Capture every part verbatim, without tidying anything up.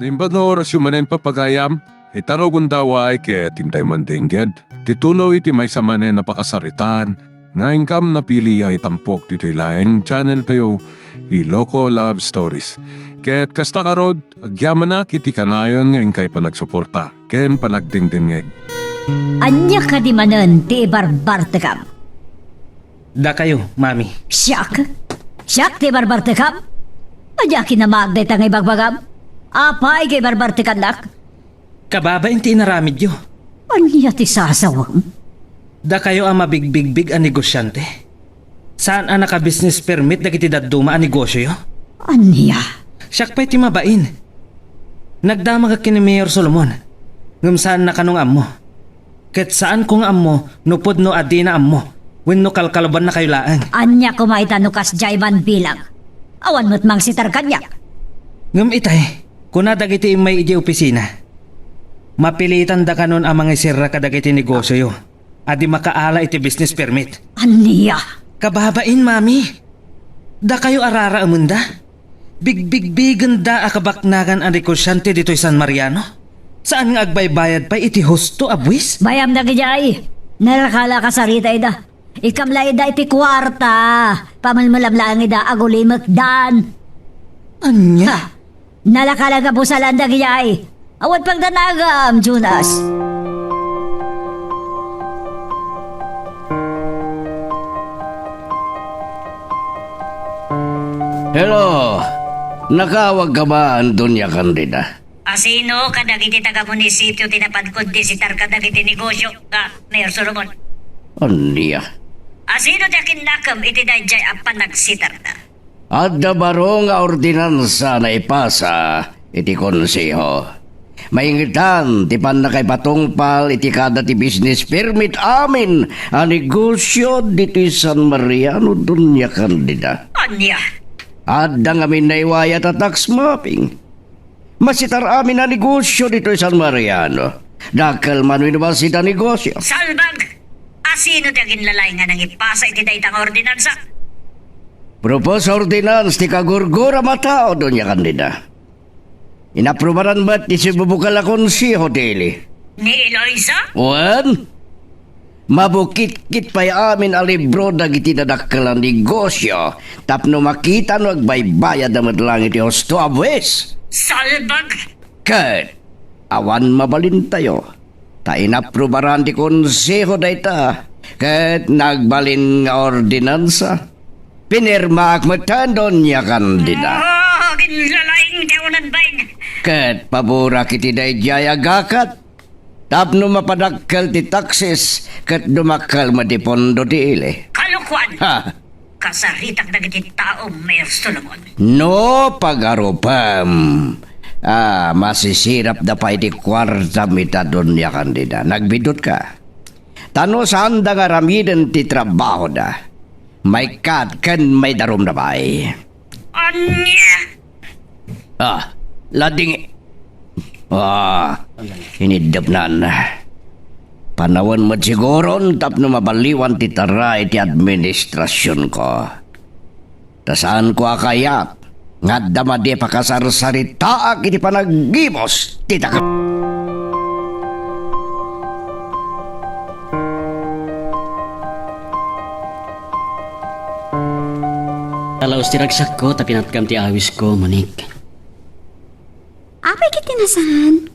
Naimbag nga orasyo manen, papagayam, ita rugonda, way ket intay man dengged ti tulo iti maysa manen a pakasaritaan nga inkam napili a itampok ditoy laeng channel tayo, Iloko Love Stories. Ket kasta ngarud, agyamanak iti kanayon nga inkay panagsuporta ken panagdengdengngeg. Ania kadi manen ti ibarbartekam? Dakayo, Mami. Siak? Siak ti ibarbartekam? Ania kinamaag dayta nga ibagbagam? Apay nga ibarbartekannak? Kababain ti inaramidyo. Ania ti sasawem? Dakayo a mabigbigbig a negosiante. Saan a naka-business permit dagiti dadduma a negosioyo? Ania? Siak pay ti mabain. Nagdamagak ken ni Mayor Solomon, ngem saanna kano nga ammo. Ket saanko nga ammo no pudno a dina ammo wenno kalkalubannakayo laeng. Ania koma ita no kasdiay man bilang? Awan met mangsitar kaniak. Ngem itay, kuna dagiti immay idiay opisina, mapilitanda kanon a mangiserra kadagiti negosioyo a di makaala iti business permit. Ania? Kababain, Mami. Dakayo a raraemenda. Bigbigbigenda a kabaknagan a negosiante ditoy San Mariano. Saan nga agbaybayad pay iti husto a buis? Bayam dagiti ay. Nalakala kasarita ida. Ikam la ida iti kuarta. Pamelmelam laeng ida agulimekdan. Ania? Ha? Nalakala nga busalan dagiti ay. Awan pagdanagam, Jonas. Hello. Nakaawag ka man, Doña Candida? Asino kadagiti taga-munisipio ti napadko disitar kadagiti negosio nga, Mayor Solomon? Ania? Asino ti akinnakem iti daydiay a panagsitarda? Adda baro nga ordinansa naipasa iti Konseho. Maingetan ti pannakaipatungpal iti kada ti business permit amin a negosio ditoy San Mariano, Doña Candida. Ania? Adda ngamin naiwayat a tax mapping. Masitar amin a negosio ditoy San Mariano. Dakkel man wenno bassit a negosio. Salbag! Asino ti aginlalay nga nangipasa iti dayta nga ordinansa? Propose ordinance ti kagurguram a tao, Doña Candida. Inaprubaran met ti sibubukal a konseho ti ili. Ni Eloisa? Wen, mabukitkit pay amin a libro dagiti nadakkel a negosio tapno makita no agbaybayad met laeng iti husto a buis. Salbag! Ket awan mabalintayo, ta inaprubaran ti konseho dayta, ket nagbalin nga ordinansa. Pinirmaak metten, Doña Candida. Ah, aginlalaing ti awanan bain. Ket paborak iti daydiay a gakat. Tapno mapadakkel ti taxes ket dumakkel met ti pondo ti ili. Kalokoan! Ha! Kasaritak dagiti tao, Mayor Solomon. No pagarupem, ah, masisirapda pay ti kuartam ita, Doña Candida. Nagbidutka. Ta no saanda nga aramiden ti trabahoda, maikkat ken maidarumda pay. Ania? Ah, lading. Ah, iniddepnan. Panawen met siguron tapno mabaliwan ti tara iti administrasionko. Ta saanko a kayat nga adda madi a pakasarsaritaak iti panaggimus ti daga. Talaus ti ragsakko ta pinatkam ti awisko, Monique. Apay ket ti nasaan?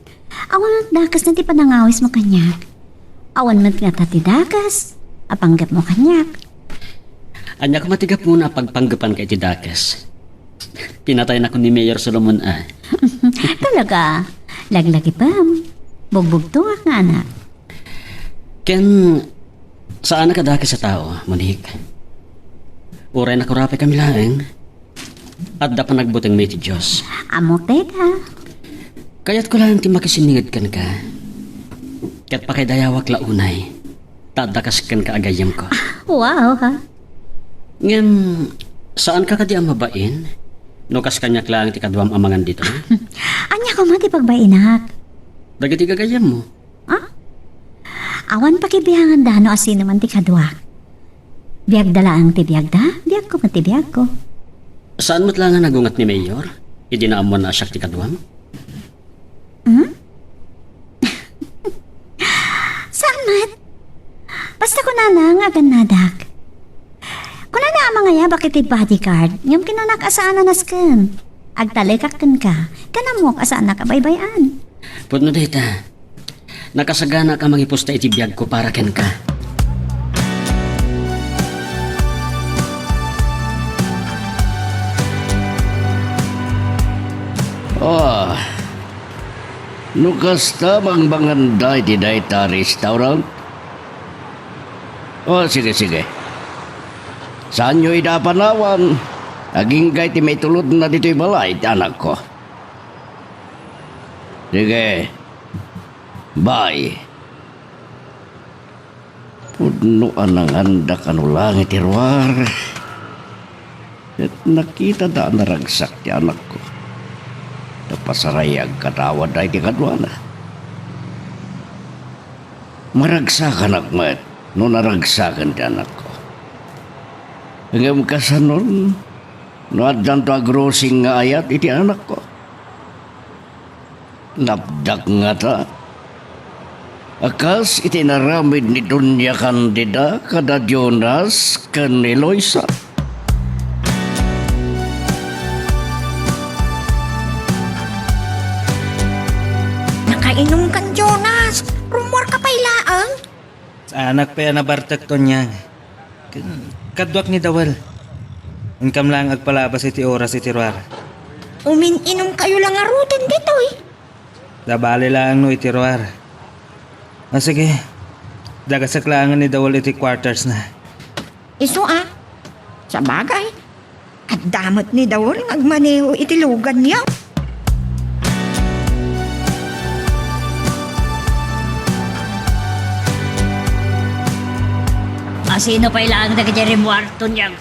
Awan met dakes na ti panangawismo kaniak. Awan met ngata ti dakes a panggepmo kaniak. Ania koma ti gapuna a pagpanggepanka iti dakes? Pinataynakon ni Mayor Solomon a. Talaga, laglagipem. Bugbugtoak nga anak. Ken saanak a dakes a tao, Monique. Uray nakurapay kami laeng, adda panagbutengmi iti Dios. Ammok dayta. Kayatko laeng ti makisinninged kenka. Ket pakaidayawak la unay, ta adda kas kenka a gayyemko. Wow, ha? Ngem, saanka kadi a mabain no kas kaniak laeng ti kaduam a mangan ditoy? Ania koma ti pagbainak? Dagiti gagayyemmo. Ah? Awan pakibianganda no asino man ti kaduak. Biagda laeng ti biagda, biagko met ti biagko. Saan met la nga nagunget ni Mayor idi naammuanna a siak ti kaduam? Hmm? Saan met? Basta kunana nga agannadak. Kunana a mangayabak iti bodyguard, ngem kinanak a saan a nasken. Agtalekak kenka, ken ammok a saannak a baybay-an. Pudno dayta. Nakasaganak a mangipusta iti biagko para kenka. Ah, no kasta, mangbanganda iti dayta a restaurant? Oh, sige, sige. Saanyo ida a panawan. Agingga iti maitulodna ditoy balay ti anakko. Sige. Bye. Pudno a nanganda kano lang iti ruar. Ket nakitada a naragsak ti anakko. Napasaray nga agkatawa daydi kaduana. Maragsakanak met no naragsaken ti anakko. Ngem kasanon no addanto a grosing nga ayat iti anakko? Napdak ngata a kas iti inaramid ni Doña Candida kada Jonas ken ni Loisa. Nakainumkan, Jonas. Rummuarka pay laeng. Saanak pay a nabartek, Tonyang. Ken-, kaduak ni Dawel. Inkam laeng agpalabas iti oras iti ruar. Umin-inumkayo la ngaruden ditoy. Sabali laeng no iti ruar. Ah, sige. Dagasek laeng ni Dawel iti quarters na. Isu a. Sabagay. Adda met ni Dawel nga agmaneho iti luganyo. A, sino pay laeng dagiti rimmuar, Tonyang?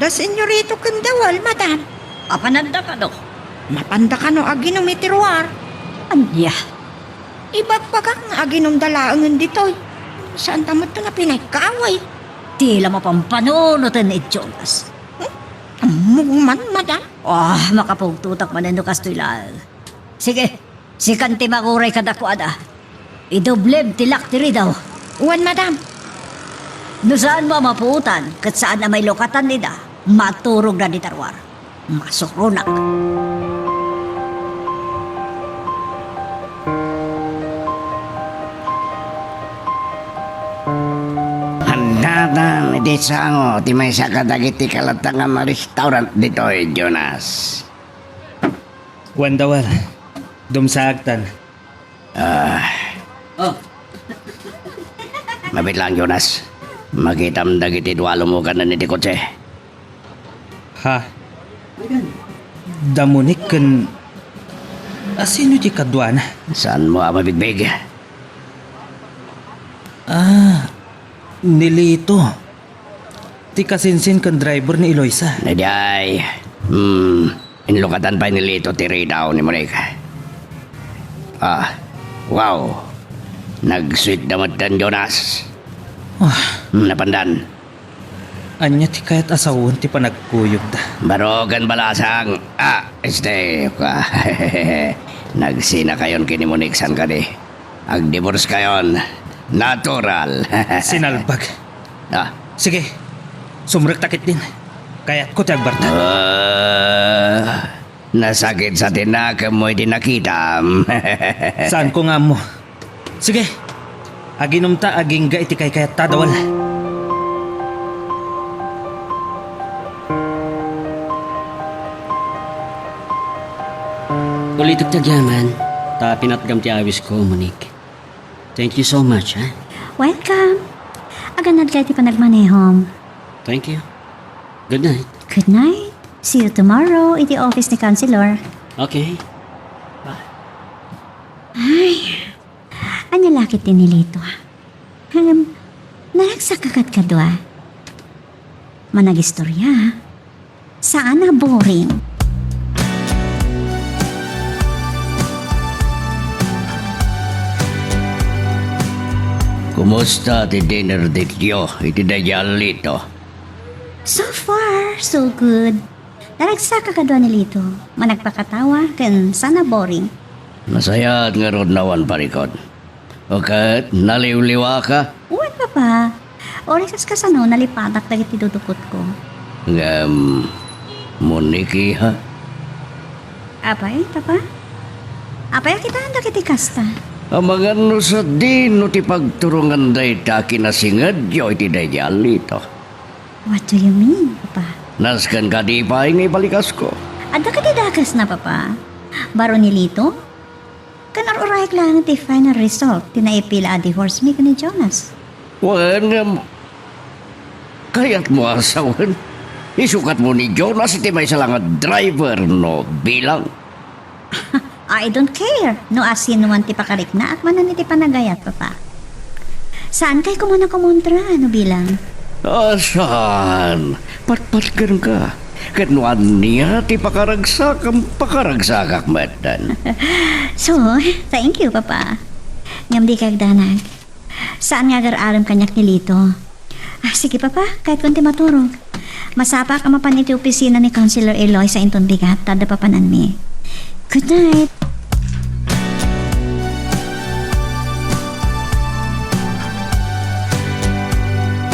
Da Senyorito ken Dawel, madam. Apananda kano? Mapanda kano aginum iti ruar? Ania? Ibagbagak nga aginumda laengen ditoy. Saanta met nga pinaykaway. Ti la mapampanunoten ni Jonas. Hmm? Ammok man, madam. Ah, makapugtotak manen no kastoy laeng. Sige, sikan ti manguray kadakuada. Idoblem ti lak ti ridaw. Wen, madam. No saanmo a mapuotan, ket saan a mailukatan ida, maturogda dita ruar. Masuronak. Addatan iti sango ti maysa kadagiti kalatangan a restaurant ditoy, Jonas. Wen, Dawel. Dumsaagtan. Ah. Oh. Mabiit lang, Jonas. Makitam dagiti dua a lumukanen iti kotse. Ha? Da Monique ken, a, sino ti kaduana? Saanmo a mabigbig? Ah, ni Lito. Ti kasinsin ken driver ni Eloisa. Nadiay. Hmm, inlukatan pay ni Lito ti ridaw ni Monique. Ah, wow. Nagsweet da metten, Jonas. Ah. Hmm, napandan. Ania ti kayat a sawen ti panagkuyogda? Baro ken balasang. Ah, este, ka. Nagsinakayon ken ni Monique san kadi. Agdivorce kayon. Natural. Sinalbag. Ah. Sige. Sumrekta ketdin. Kayatko ti agbarta. Ah, nasakit sa tinakemmo iti nakitam. Saanko nga ammo. Sige. Aginumta agingga iti kaykayatta, Dawel. Ulitek ti agyaman, ta pinatgam ti awisko, Monique. Thank you so much, ha? Welcome. Agannad ka iti panagmanehom. Thank you. Good night. Good night. See you tomorrow iti office ni Councilor. Okay. Bye. Ay, ania la ket ti ni Lito? Ngem, naragsak a kadkadua. Managistorya. Saan a boring. Kumusta ti dinner dateyo iti daydiay a Lito? So far, so good. Naragsak a kadua ni Lito. Managpakatawa ken saan a boring. Nasayaat ngarud awan parikut. O ket, naliwliwaka? Wen, Papa. Uray kas-, kasano, nalipatak dagiti dudukotko. Ngem, Monique, ha? Apay, Papa? Apay a kitaan dagiti kasta? Amangan no sadino ti pagturungan dayta a kinasingedyo iti daydiay a Lito. What do you mean, Papa? Nasken kadi pay nga ibalikasko. Adda kadi dakesna, Papa? Baro ni Lito? Ken ar-urayek laeng ti final result ti naipila a divorce mi ken ni Jonas. Wen, ngem, kayatmo a sawen? Isukatmo ni Jonas iti maysa la nga driver no bilang. I don't care no asinoman ti pakariknaak manen iti panagayat, Papa. Saankay koman a kumontra no bilang. Ah, saan? Patpatgenka. Ket no ania ti pakaragsakam, pakaragsakak metten. So, thank you, Papa. Ngem dika agdanag. Saan nga agar-arem kaniak ni Lito. Ah, sige, Papa, kayatko ti maturog. Masapak a mapan iti opisina ni Councilor Eloisa inton bigat, ta adda papananmi. Good night.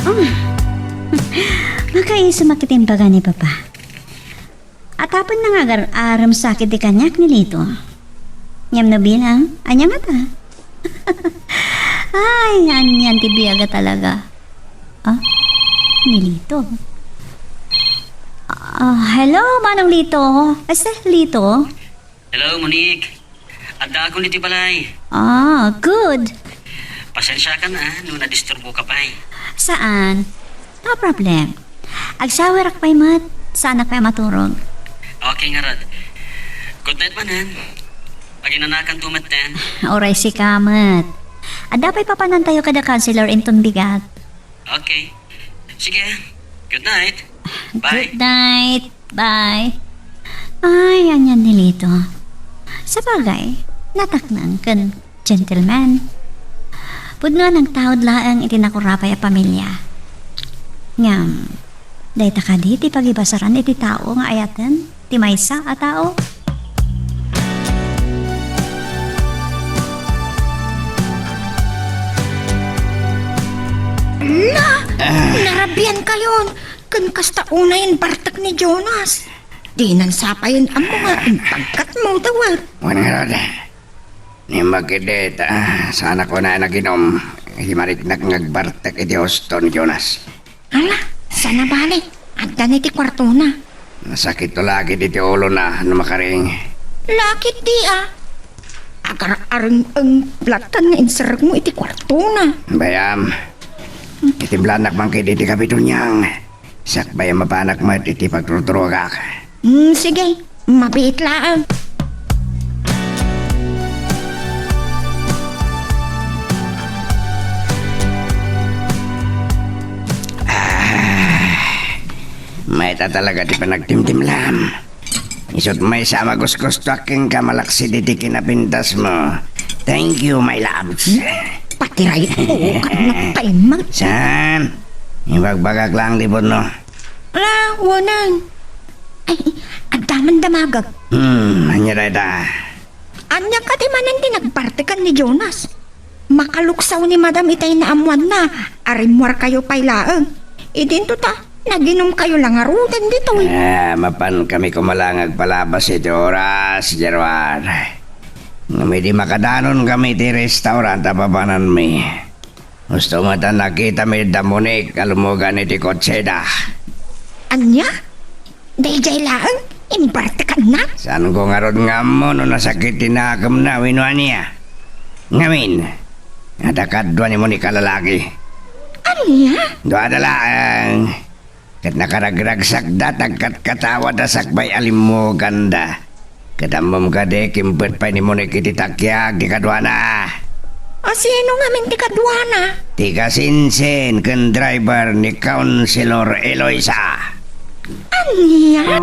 Ah. Makaisumak iti imbaga ni Papa. Atapenna nga agar-arem sakit ti kaniak ni Lito. Ngem no bilang, ania ngata? Ay, anian ti biag a talaga. Ah, ni Lito. Ah, hello, Manong Lito. Este, Lito? Hello, Monique. Addaakon iti balay. Ah, good. Pasensiakan, ah, no nadisturboka pay. Saan? No problem. Agsawerak pay met. Saanak pay a maturog. Okay ngarud. Good night manen. Aginanakanto metten. Uray sika met. Adda pay papanantayo kada counselor inton bigat. Okay. Sige. Good night. Bye. Good night. Bye. Ay, anian ni Lito. Sabagay, nataknang ken gentleman. Pudno a nangtaud laeng iti nakurapay a pamilia. Ngem, dayta kadi ti pagibasaran iti tao nga ayaten ti maysa a tao? Na! Ah. Narabian kayon! Ken kasta unay imbartek ni Jonas. Dinan sa pay ammo nga impagkatmo, dawat. Wen ngarud, naimbag ketdi ta saanak unay a naginum iti mariknak nga agbartek iti husto ni Jonas. Ala, saan a bale, adda iti kuartona. Nasakit to lakit iti ulona no makaring. Lakit di, ah. Agar-areng-eng latan nga inserrekmo iti kuartona. Bayam, itimplanak man ketdi iti kabiton niang. Sakbay a mapanak met iti pagturturogak. Hmm, sige. Mabiit laeng. Ah, mayat a talaga ti panagtimtimlam. Isut' maysa a magusgustoak kenka malaksid iti kinapintasmo. Thank you, my loves. Patiray, oo, ket nagtaimek. Saan? Ibagbagak laeng ti pudno. Ala, wanan. Ay, adda man damagek. Hmm, ania dayta? Ania kadi manen ti nagbartekan ni Jonas? Makaluksaw ni Madam itay naammoanna, a rimmuarkayo pay laeng. Idinto ta, naginumkayo la ngaruden ditoy. Ah, mapankami koma la nga agpalabas iti oras, Gerard. Ngem idi makadanonkami iti restaurant a papananmi, husto met a nakitami da Monique a lummugan iti kotseda. Ania? Daydiay laeng, imbartekanna? Saanko ngarud nga ammo no nasakit ti nakemna wenno ania. Ngamin, adda kadua ni Monique a lalaki. Ania? Duada laeng. Ket nakaragragsakda, ta agkatkatawada sakbay a limmuganda. Ket ammom kadi, kimpet pay ni Monique iti takiag ti kaduana. A, sino ngamin ti kaduana? Ti kasinsin ken driver ni Councilor Eloisa. Ania?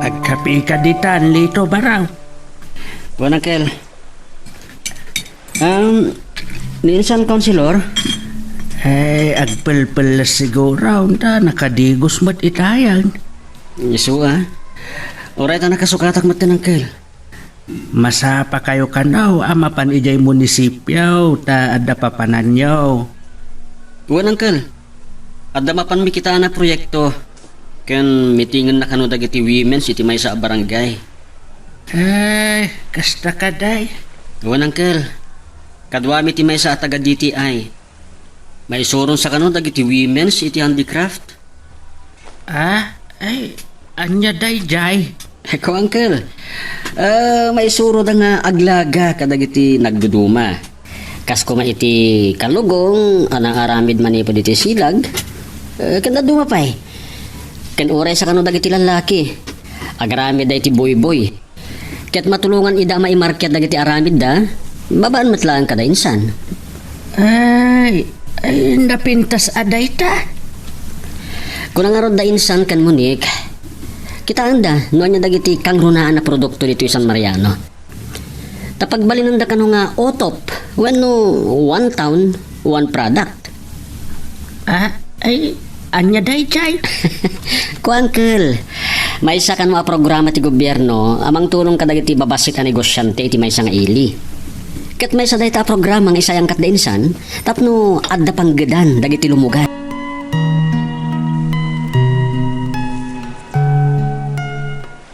Agkapika ditan, Lito, Baraw. Wen, Uncle. Um, ni insan, Councilor? Eh, agpelpelles siguro, ta nakadigos met itayan. Isu a. Uray ta nakasukatak met, Uncle. Masapakayo kano a mapan idiay munisipio ta adda papananyo. Wen, Uncle. Adda mapanmi kitaen a proyekto. Ken mitingenna kano dagiti women's iti maysa a barangay. Eh, kasta kadi? Wen, Uncle. Kaduami ti maysa a taga D T I. Maisuronsa kano dagiti women's iti handicraft? Ah, ay, ania daydiay? Eko, Uncle. Ah, maisuroda nga aglaga kadagiti nagduduma. Kas koma iti kalugong a naaramid manipud iti silag, eh, ken dadduma pay. Ken uraysa kano dagiti lallaki. Agaramidda iti buybuy. Ket matulongan ida a maimarket dagiti aramidda, babaen met laeng kada insan. Ay, ay, napintas a dayta. Kuna ngarud da insan ken Monique, kitaenda no ania dagiti kangrunaan a produkto ditoy San Mariano. Ta pagbalinenda kano nga O T O P, wenno one town, one product. Ah, ay, ania daydiay? Ko, Uncle, maysa kano a programa ti gobierno a mangtulong kadagiti babassit a negosiante iti maysa nga ili. Ket maysa dayta a programa nga isayangkatda insan tapno adda panggedan dagiti lumugan.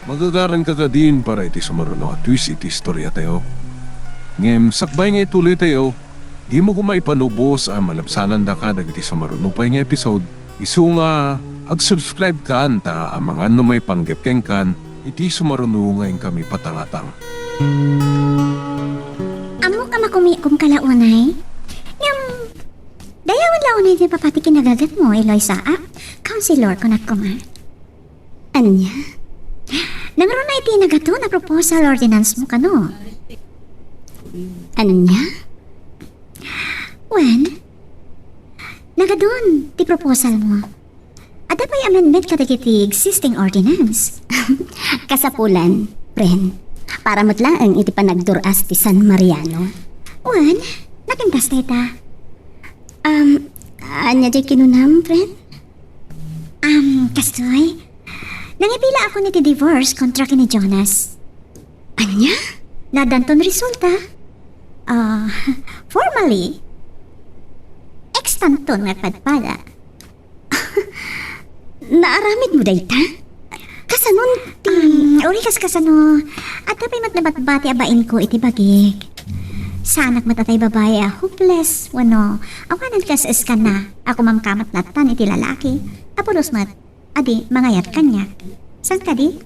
Magagaranka kadin para iti sumaruno a twist iti istoriatayo. Ngem sakbay nga ituloytayo, dimo koma ipanubos a malabsanandaka dagiti sumaruno pay nga episode, isu nga ag-subscribe kan ta amangan no maipanggep kenkan iti sumaruno nga inkami patangatang. Ammok a makumikom ka la unay? Ngem, dayawen la unay ti papati kinagatmo, Eloisa, a? Counselor, kunak koma. Ania? Nangruna iti nagaton a proposal ordinance mo kano? Ania? Wen, nagadun ti proposal mo. Adda pay amendment kadagiti existing ordinance. Kasapulan, friend. Para met laeng iti panagdur-as ti San Mariano. Wen, napintas dayta. Um, ania diay kinunam, friend? Um, kastoy, nangipilaakon iti divorce kontra ken ni Jonas. Ania? Nadanton resulta. Ah, formally, extanton nga padpada. Naaramidmo dayta? Kasanon ti Um, uri kas kasano, adda pay met nabatbati a bainko iti bagik. Saanak met a tay babai a hopeless, wenno awanen kas iskanna a kumamkamat lattan iti lalaki, a pulos met a di mangayat kaniak. Saan kadi?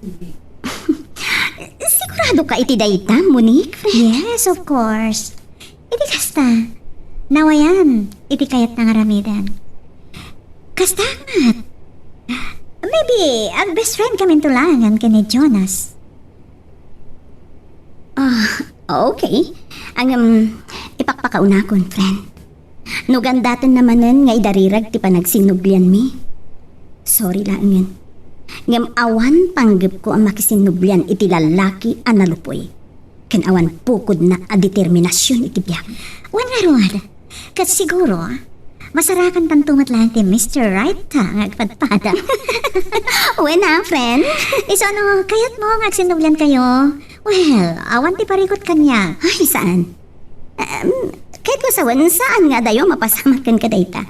Sigurado ka iti dayta, Monique, friend? Yes, of course. Iti kasta, nawayan iti kayatna nga aramiden. Kasta met. Maybe, ag-best friend kaminto laengen ken ni Jonas. Ah, okay. Ngem, ipakpakaunakon, friend. No gandatenna manen nga idarirag ti panagsinnublianmi, sorry laengen. Ngem awan panggepko a makisinnublian iti lallaki a nalupoy ken awan pukodna a determinasion iti biag. Wen ngarud, ket siguro, masarakantanto met laeng ti Mister Right ta nga agpadpada. Wen a, friend. Isu no, kayatmo nga agsinnubliankayo? Well, awan ti parikut kaniak. Ay, saan? Em, kayatko sawen, saan nga adayo mapasamak kenka dayta?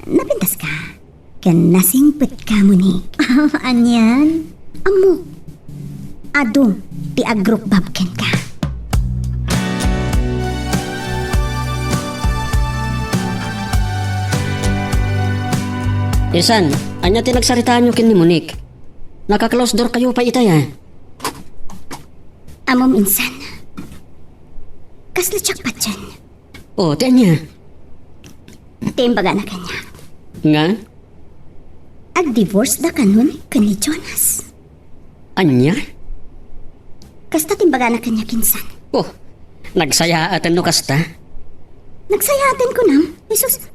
Napintaska ken nasingpetka, Monique. Anian? Ammok, adu ti agrukbab kenka. Insan, ania ti nagsaritaanyo ken ni Monique? Naka-close door kayo pay itay, a? Ammom, insan. Kasla diak patien. O, ti ania? Ti imbagana kaniak. Nga? Ag-divorce da kanon ken ni Jonas. Ania? Kasta ti imbagana kaniak, insan. O, nagsayaaten no kasta? Nagsayaaten kunam? Jesus,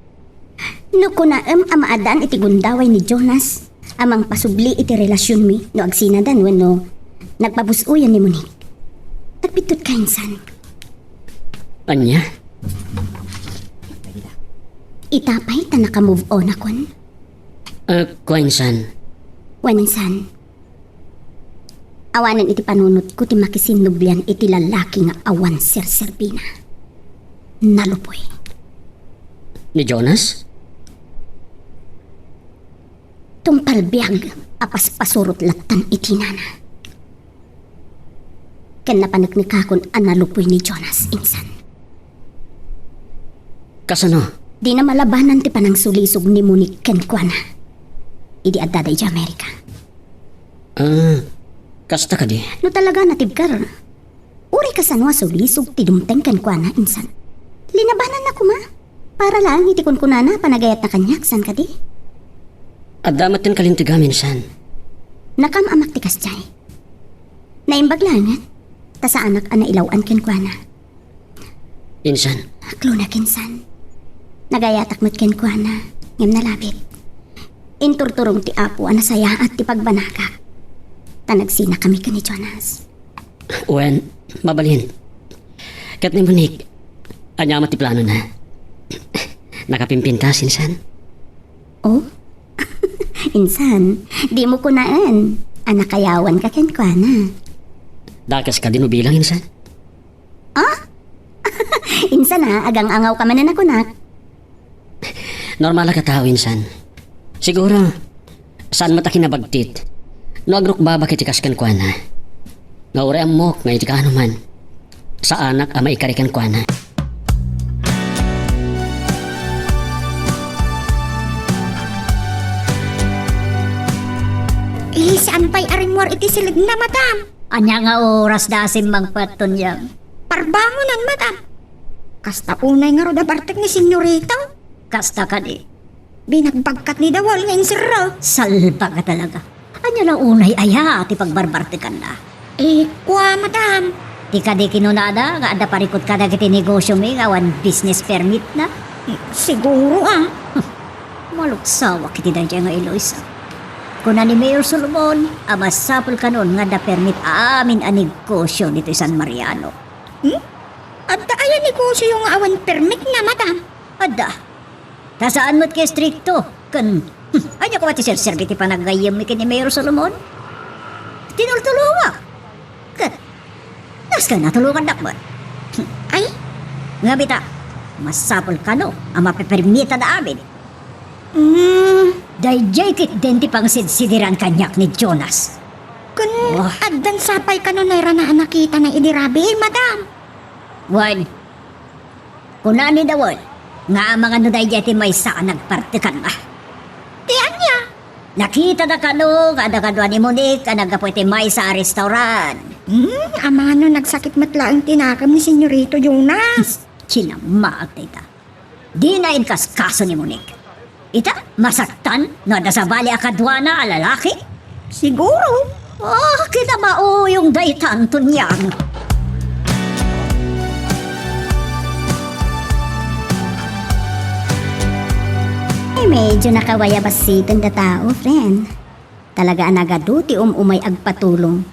no kunaem a maaddaan iti gundaway ni Jonas a mangpasubli iti relasionmi no agsinadan wenno nagpabus-oyan ni Monique, agbiddut ka, insan. Ania? Ita pay ta naka-move on akon. Ah, kua insan. Wen insan. Awanen iti panunotko ti makisinnublian iti lalaki nga awan serserbina. Nalupoy. Ni Jonas? Tungpal biag a paspasurot lattan iti nana. Ken napaneknekakon a nalupoy ni Jonas, insan. Kasano? Dina malabanan ti panangsulisog ni Monique kenkuana idi addada idiay Amerika. Ah, kasta kadi? No talaga natibker, uray kasano a sulisog ti dumteng kenkuana, insan. Linabananna koma. Para laeng iti kunkunana a panagayatna kaniak, saan kadi? Adda met ti kalintegam, insan. Nakaam-amak ti kasdiay. Naimbag laengen, ta saanak a nailaw-an kenkuana. Insan. Aklonek, insan. Nagayatak met kenkuana, ngem nalabit. Inturturong ti Apo a nasayaat ti pagbanagak. Ta nagsinakami ken ni Jonas. Wen, mabalin. Ket ni Monique, ania met ti planona? Nakapimpintas, insan? Oh? Insan, dimo kunaen a nakayawanka kenkuana. Dakes kadi no bilang, insan? Ah? Insan a, agang-angawka manen a kunak. Normal a katao, insan. Siguro, saan met a kinabagtit no agrukbabak iti kas kenkuana. Nga uray ammok nga iti kaanoman, saanak a maikari kenkuana. Eh, saan pay a rimmuar iti silidna, madam? Ania nga oras da a simmangpet, Tonyang? Parbangonan, madam. Kasta unay ngarud a bartek ni Senyorito. Kasta kadi. Binagbagkat ni Dawal nga inserra. Salbag a talaga. Ania la unay aya ti pagbarbartekanna? Eh, kua, madam. Ti kadi kinunada nga adda parikut kadagiti negosyomi nga awan business permitna? Eh, siguro, ah. Maluksawak iti daydiay nga Eloisa. Kuna ni Mayor Solomon a masapul kanon nga adda permit amin a negosyo ditoy San Mariano. Hmm? Adda aya negosyo nga awan permit na, madam? Adda. Ta saan met ka istrikto. Ken, hmm, ania koma ti serserbi ti panaggayyemmi ken ni Mayor Solomon? Tinultulongak. Ket, nasken natulongannak met. Hmm, ay? Ngem ita, masapul kano a mapepermitada amin. Hmm. Daydiay ketdin ti pangsidsidiran kaniak ni Jonas. Kun Oh. addan sapay kano nayrana a nakitana idi rabii, madam? Wen, kuna ni Dawal nga amangan no daydiay ti maysa a nagpartekanna. Ti ania? Nakitada kano nga adda kadua ni Monique a naggapu iti maysa a restaurant. Hmm, amangan no nagsakit met laeng ti nakem ni Senyorito Jonas. Kinammaag dayta. Dina inkaskaso ni Monique. Ita, masaktan no adda sabali a kaduana a lalaki? Siguro. Ah, kinamauyong dayta, Antonian. Ay, medyo nakawaya bassit dayta a tao, friend. Talaga a nagadu ti um-umay agpatulong.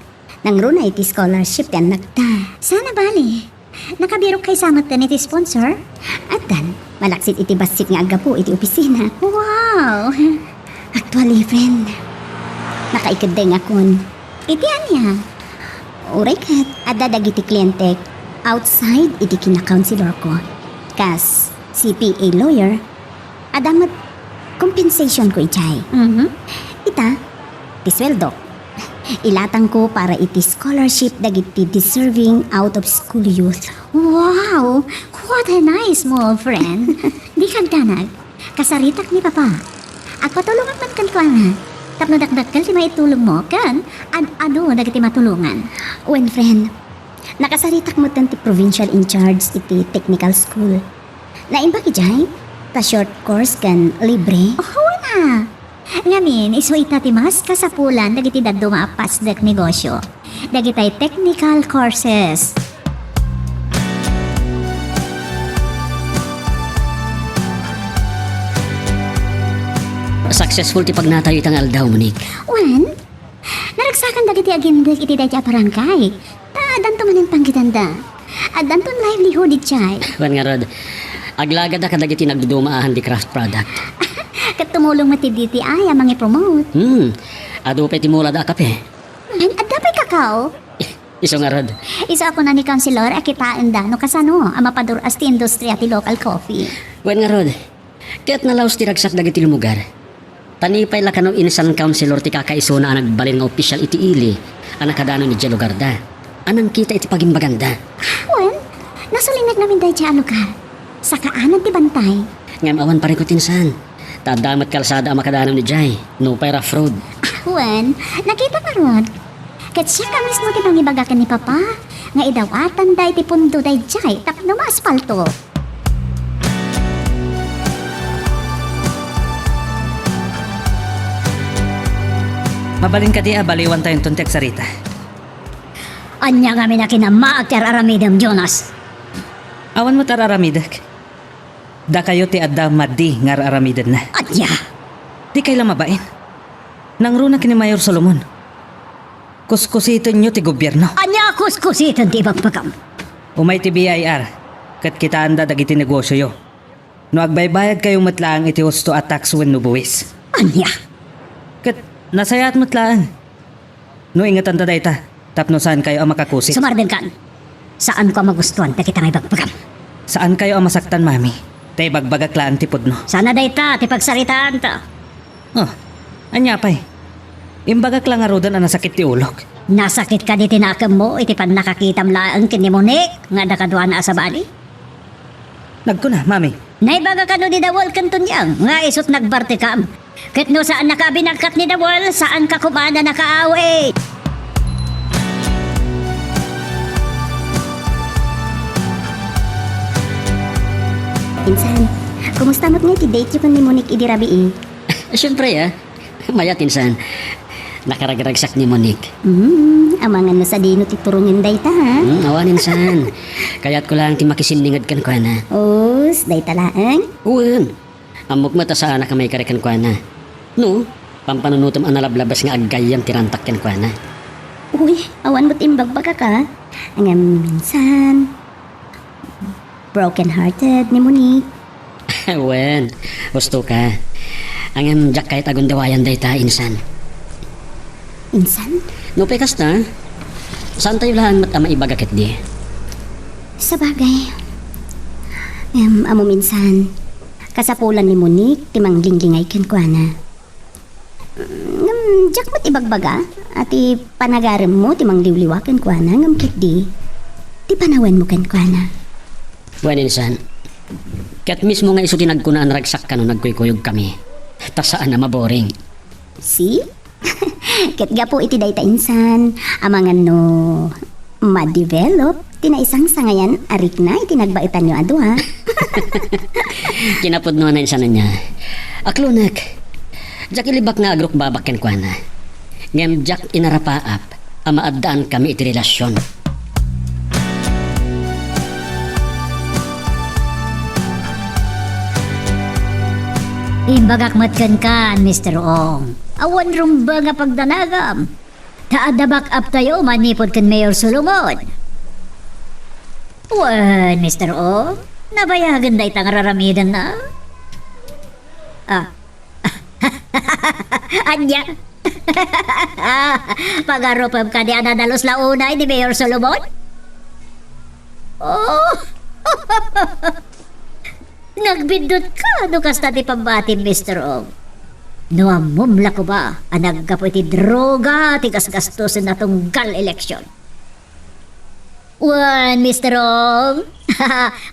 Nangruna iti scholarship ti annakta. Sana bali. Nakabirok kaysa met ken iti sponsor? Addan, malaksid iti bassit nga aggapu iti opisina. Wow! Actually, friend, nakaikeddengakon. Iti ania? Uray ket, adda dagiti klientek outside iti kinakaunsilorko. Kas C P A lawyer, adda met compensation ko idiay. Mhm. Ita, ti sueldok. Ilatangko para iti scholarship dagiti deserving out-of-school youth. Wow! What a nice move, friend. Di kagdanag. Kasaritak ni Papa. Agpatulongak man kenkuana. Tapno dakdakkel ti maitulongmo ken ad-adu dagiti matulongan. Wen, friend, nakasaritak metten ti provincial in charge iti technical school. Naimbag idiay, ta short course ken libre. Oh, wen a. Ngamin, isu ita ti mas kasapulan dagiti dadduma a pasdek negosyo. Dagitay technical courses. Successful ti pagnatayo ita nga aldaw, Monique. Wen, naragsakan dagiti agindek iti dayta a barangay. Ta addanto manen panggidanda. Addanton livelihood idiay. Wen ngarud, Aglagada kadagiti nagduduma a handicraft product. Ket tumulong met ti D T I a mangipromote. Hmm. Adu pay ti mulada a kape. Wen, adda pay kakao? Isu ngarud. Isu a kuna ni Councilor a kitaenda no kasano a mapadur-as ti industriya ti local coffee. Wen ngarud, ket nalaus ti ragsak dagiti lumugar. Ta ni pay la kano insan councilor ti kakaisuna a nagbalin nga opisyal iti ili a nakadanaw idiay lugarda, a nangkita iti pagimbaganda. Wen, nasulinek ngamin daydiay a lugar. Sakaanan ti bantay. Ngem awan parikut insan. Ta adda met kalsada a makadanaw idiay, nupay rough road. Wen, nakita ngarud. Ket siak a mismo ti nangibaga ken ni Papa nga idawatanda iti pundo daydiay tapno maaspalto. Mabalin kadi a baliwantayonton ti agsarita? Ania ngamin a kinamaak ti ar-aramidem, Jonas? Awan met ar-aramidek. Dakayo ti adda madi nga ar-aramidenna. Ania? Dikay la mabain. Nangruna ken ni Mayor Solomon. Kuskusitenyo ti gobierno. Ania a kuskusiten ti ibagbagam? Umay ti B I R, ket kitaanda dagiti negosioyo. No agbaybayadkayo met laeng iti husto a tax wenno buwis. Ania? Ket nasayaat met laeng no ingetanda dayta tapno saankayo a makakusit. Sumardengkan. Saanko a magustuan dagita nga ibagbagam. Saankayo a masaktan, Mami. Ta ibagbagak laeng ti pudno. Sana dayta ti pagsaritaanta. Oh, ania pay? Imbagak la ngaruden a nasakit ti ulok. Nasakit kadi ti nakemmo iti pannakakitam laeng ken ni Monique nga adda kaduana a sabali? Nagkuna, Mami. Naibaga kano ni Dawal ken Tunyang nga isut' nagbartekam? Ket no saannaka a binagkat ni Dawal, saanka koma a nakaawit. Insan, kumusta met ngay ti date-yo ken ni Monique idi rabii? Siempre, ah. Mayat, insan. Nakaragragsak ni Monique. Hmm, amangan no sadino ti turongen dayta, ha? Hmm, awan, insan. Kayatko laeng ti makisinninged kenkuana. Us, dayta laeng? Wen. Ammok met a saanak a maikari kenkuana. No, pampanunotem a nalablabes nga aggayyem ti rantak kenkuana. Uy, awan met imbagbagak, a. Ngem insan, broken-hearted ni Monique. Wen, husto ka. Ngem diak kayat a gundewayan dayta, insan. Insan? Nupay kasta, saantayo laeng met a maibaga ketdi. Sabagay. Ngem ammom, insan, kasapulan ni Monique ti manglinglingay kenkuana. Ngem diak met ibagbaga a ti panagaremmo ti mangliwliwa kenkuana ngem ketdi ti panawenmo kenkuana. Wen, insan, ket mismo nga isu ti nagkuna a naragsak kano nagkuykuyogkami, ta saan a maboring. See? Ket gapu iti dayta, insan, amangan no ma-develop ti naisangsangayan a rikna iti nagbaetanyo a dua. Kinapudnona, insan, ania. Aklonek, diak ilibak nga agrukbabak kenkuana. Ngem diak inarapaap a maaddaankami iti relasion. Imbagak met kenka, Mister Ong. Awan rumbeng a pagdanagam. Ta adda back-up tayo manipud ken Mayor Solomon. Wen, Mister Ong, nabayagen dayta nga raramidenna? Ah. Ania? Pagarupem kadi a nadalus la unay ni Mayor Solomon? Oh! Nagbiddut ka no kasta ti pammatim, Mister Ong. No ammom la koma a naggapu iti droga ti gasgastosen a tunggal eleksyon. Wen, Mister Ong,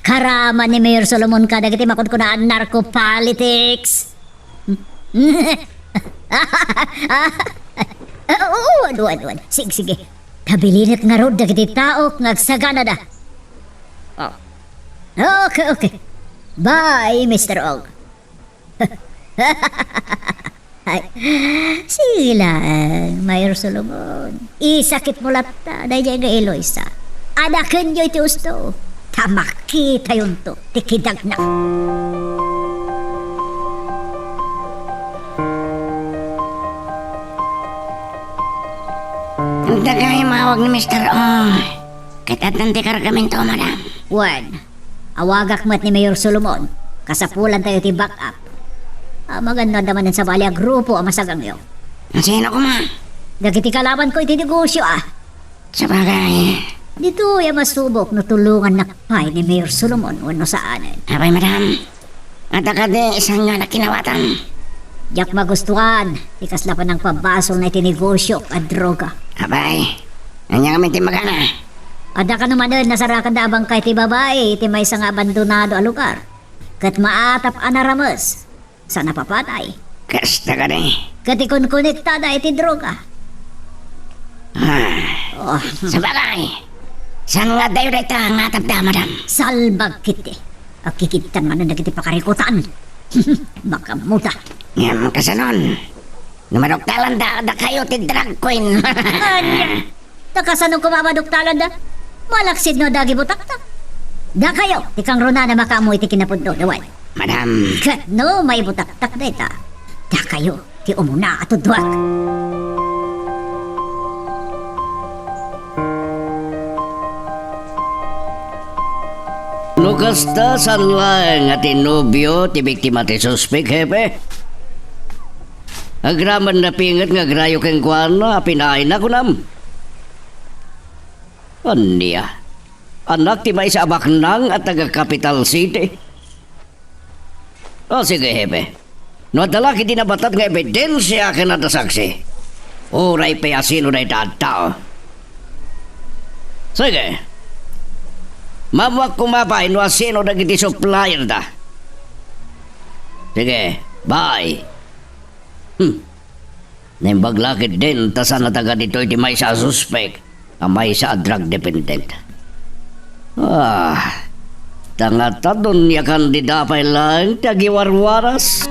karama ni Mayor Solomon kadagiti makunkunaan narco politics. Wen, wen, wen. Sige, sige. Tabilinek ngarud dagiti tao nga agsaganada. Oh. Okay, okay. Bye, Mister Ong. Ay, sige laeng, Mayor Solomon. Isakitmo latta daydiay nga Eloisa. Adakenyo iti husto, ta makitayonto ti kidagna. Dagay mawag ni Mister Ong. Ket addan ti kargaminto, madam. Wen. Awagak met ni Mayor Solomon. Kasapulantayo ti back up. Amangan no adda manen sabali a grupo a masagangyo. Sino koma? Dagiti kalabanko iti negosio, a. Sabagay. Ditoy a masubok no tulongannak pay ni Mayor Solomon wenno saanen. Apay, madam. Adda kadi saan nga nakinawatan? Diak magustuan ti kasla panangpabasolna iti negosiok a droga. Apay, ania ngamin ti imbagana? Adda kano manen nasarakanda a bangkay ti babai iti maysa nga abandonado a lugar. Ket maatap a narames. Sa napapatay. Kasta kadi? Ket ikonkonektada iti droga. Ah. Oh. Sabagay, saan nga adayo dayta nga atapda, madam? Salbag kiti. Agkikidtan manen dagiti pakarikutan. Makammuda. Ngem kasanon, no maduktalanda dakayo ti drag queen? Ania? Ta kasano koma maduktalanda? Malaksid no adda agibutaktak. Dakayo ti kangrunaan a makaammo iti kinapudno, Dawal. Madam. Ket no maibutaktak dayta, dakayo ti umuna a tuddoak. No kasta, saan laeng a ti nobio ti biktima ti suspek, Hepe? Agraman napinget nga agrayo kenkuana a pinaayna, kunam? Ania? Anak ti maysa a baknang a taga-Capital City? O, sige, Hepe. No adda la ketdi nabatad nga ebidensia ken adda saksi, uray pay a sino dayta a tao. Sige. Maammoak koma pay no asino dagiti supplier da. Sige, bye. Hmm. Naimbag la ketdin ta saan a taga ditoy ti maysa a suspek a maysa a drug dependent. Ah, ta ngata, doña kandida pay laeng ti agiwarwaras.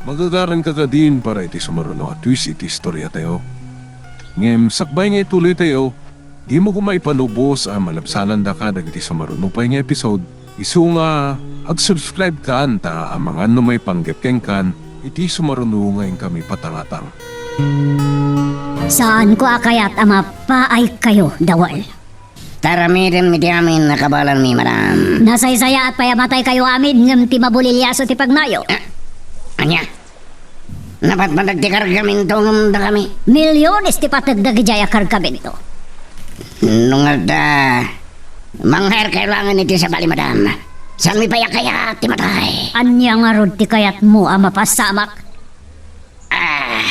Magagaranka kadin para iti sumaruno a twist iti istoriatayo. Ngem sakbay nga ituloytayo, dimo koma ipalubos a malabsanandaka dagiti sumaruno pay nga episode, isu nga ag-subscribe kan ta amangan no maipanggep kenkan iti sumaruno nga inkami patangatang. Saanko a kayat a mapaaykayo, Dawal. Taramidenmi ti amin a kabaelanmi, madam. Nasaysayaat pay a mataykayo amin, ngem ti mabuliliaso ti pagnayo. Ah, ania? Napatpateg ti kargamento ngem dakami. Milyones ti pateg dagidiay a kargamento. No ngarud a, manghairkayo laengen iti sabali, madam. Saanmi pay a kayat ti matay. Ania ngarud ti kayatmo a mapasamak? Ah,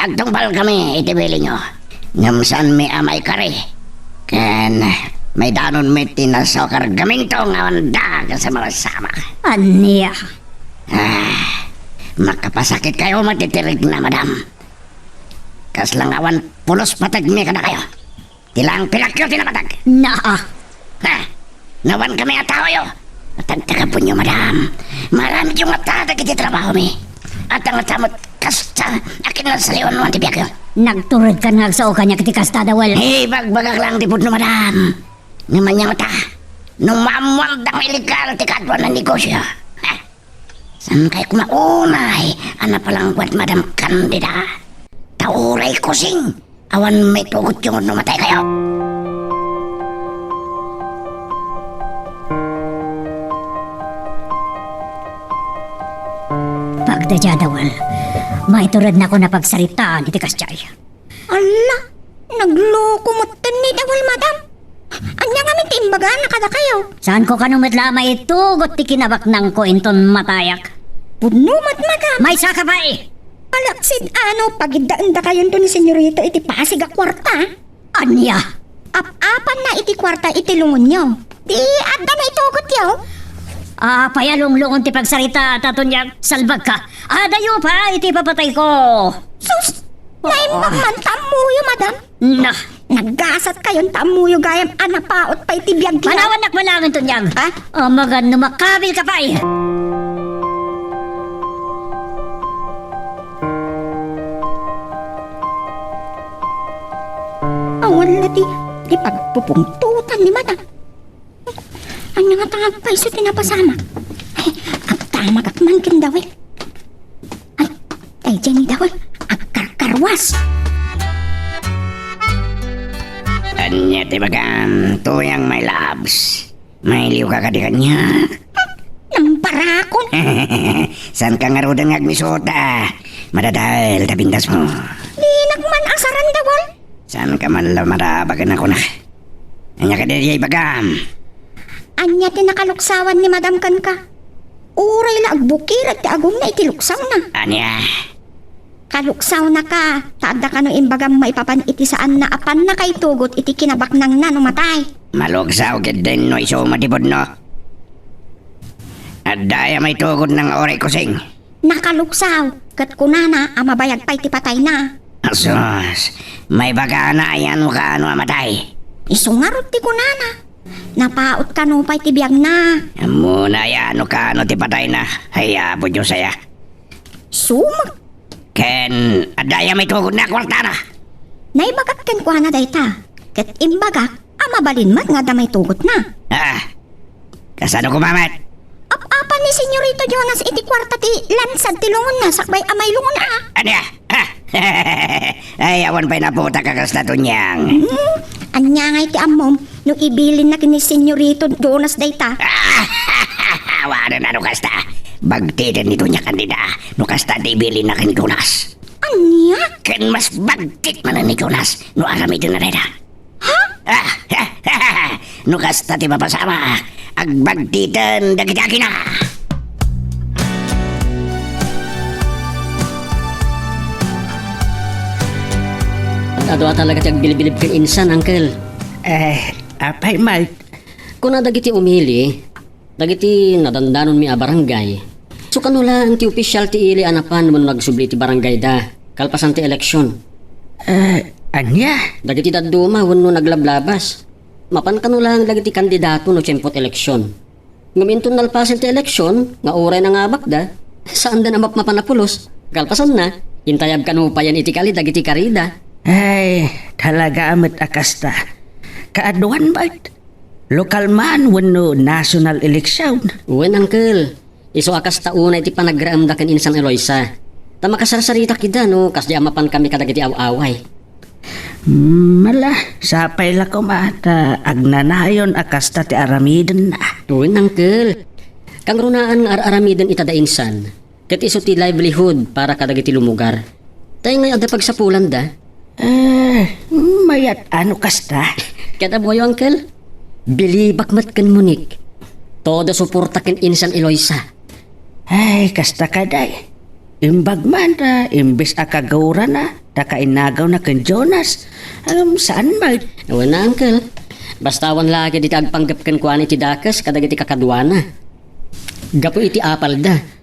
agtungpalkami iti bilinyo. Ngem saanmi a maikari. Ken maidanonmi ti nasao a kargamento nga awan daag a mapasamak. Ania? Ah, makapasakitkayo met iti rikna, madam. Kasla nga awan pulos pategmi kadakayo. Ti laeng pilakyo ti napateg. Naa. Ha? Nawankami a taoyo. Atagtagapenyo, madam. Maaramidyo ngata dagiti trabahomi. Adda ngata met kasta a kinasaliwanwan ti biagyo. Nagturedkan nga agsao kaniak iti kasta, Dawal. Ibagbagak laeng ti pudno, madam. Ngem ania ngata, no maammoanda nga illegal ti kaaduan a negosio. Ha? Saankay koma unay a napalangguad, Madam Candida. Ta uray kusing, awan maitugotyo no mataykayo. Pagdaydiay, Dawal. Maiturednakon a pagsaritaan iti kasdiay. Alla, nagloko metten ni Dawal, madam. Ania ngamin ti imbagana kadakayo? Saanko kano met la a maitugot ti kinabaknangko inton matayak? Pudno met, madam. Maysaka pay! Malaksid a no pagiddaendakayonto ni Senyorito iti pasig a kuarta. Ania? Ap-apanna iti kuarta iti lungonyo. Ti adda naitugotyo? Apay a lunglungon ti pagsaritaat, Tonyag? Salbagka. Adayo pay iti ipapatayko. Sus! Naimbag man ta ammoyo, madam. Na. Naggasatkayon ta ammoyo gayam a napaut pay ti biagyo. Panawannak man laengen, Tonyag. Ha? Amangan no makabilka pay. Awan la ti, ti pagpupungtotan ni madam. Ania ngata nga agpayso ti napasamak? Ay, agdamagak man ken Dawal. Ay, daydiay ni Dawal, agkarkarwas. Ania ti ibagam, Tuyang my loves? Mailiwka kadi kaniak? Nambarakon! Saanka ngaruden nga agmisuta? Madadael ta pintasmo. Dinak man asaran, Dawal. Saanka man la maraba kenakuna? Ania kadi ti ibagam? Ania ti nakaluksawan ni Madam kenka? Uray la agbukirag ti agongna iti luksawna. Ania? Kaluksawnaka, ta adda kano imbagam maipapan iti saanna a pannakaitugot iti kinabaknangna no matay. Maluksaw ketdin no isu madi pudno. Adda aya maitugot nga uray kusing? Nakaluksaw, ket kunana a mabayag pay ti patayna. Asus, maibagana aya no kaano a matay? Isu ngarud ti kunana. Napaut kano pay ti biagna. Ammona aya no kaano ti patayna. Ay, Apo Dios aya. Sumak. Ken adda aya maitugot nga kuartana? Naibagak kenkuana dayta, ket imbagak a mabalin met nga adda maitugotna. Ah, kasano koma met? Ap-apan ni Senyorito Jonas iti kuarta ti lansad ti lungonna sakbay a mailungon a. Ania? Ha? Ay, awan pay naputak a kasta, Tunyang. Hmm? Ania ngay ti ammom no ibilinna ken ni Senyorito Jonas dayta? Awanen a no kasta. Bagtiten ni Tunyang Candida no kasta ti ibilinna ken Jonas. Ania? Ken mas bagtit manen ni Jonas no aramidenna dayta. Ha? Ah, no kasta ti mapasamak, agbagtiten dagiti agina. Adu a talaga ti agbilbilib ken insan, Uncle. Eh, apay, Mike? Kuna dagiti umili, dagiti nadandanonmi a barangay, isu kano laeng ti opisial ti ili a napan wenno nagsubli iti barangayda kalpasan ti eleksion. Eh, ania? Dagiti dadduma wenno naglablabas, mapan kano laeng dagiti kandidato no tiempot eleksion. Ngem inton nalpasen ti eleksion nga uray nangabakda, saanda a mapmapan a pulos. Kalpasanna, intayab kano payen iti kali dagiti karida. Ay, talaga met a kasta. Kaaduan met. Lokal man wenno national election? Wen, Uncle. Isu a kasta unay ti panagraemda ken Insan Eloisa. Ta makasarsaritak ida no kasdi a mapankami kadagiti aw-away. Hmm, ala, sapay la koma ta agnanayon a kasta ti aramidenna. Wen, Uncle. Kangrunaan nga ar-aramiden ita da insan. Ket isu ti livelihood para kadagiti lumugar. Tay ngay adda pagsapulanda? Eh, mayat a no kasta. Ket ammoyo, Uncle? Bilibak met ken Monique. Todo suporta ken Insan Eloisa. Ay, kasta kadi. Imbag man ta, imbes a kagurana, ta kainagawna ken Jonas. Ngem saan met. Wen, Uncle. Basta awan la ket iti agpanggep kenkuana iti dakes kadagiti kakaduana. Gapu iti apalda.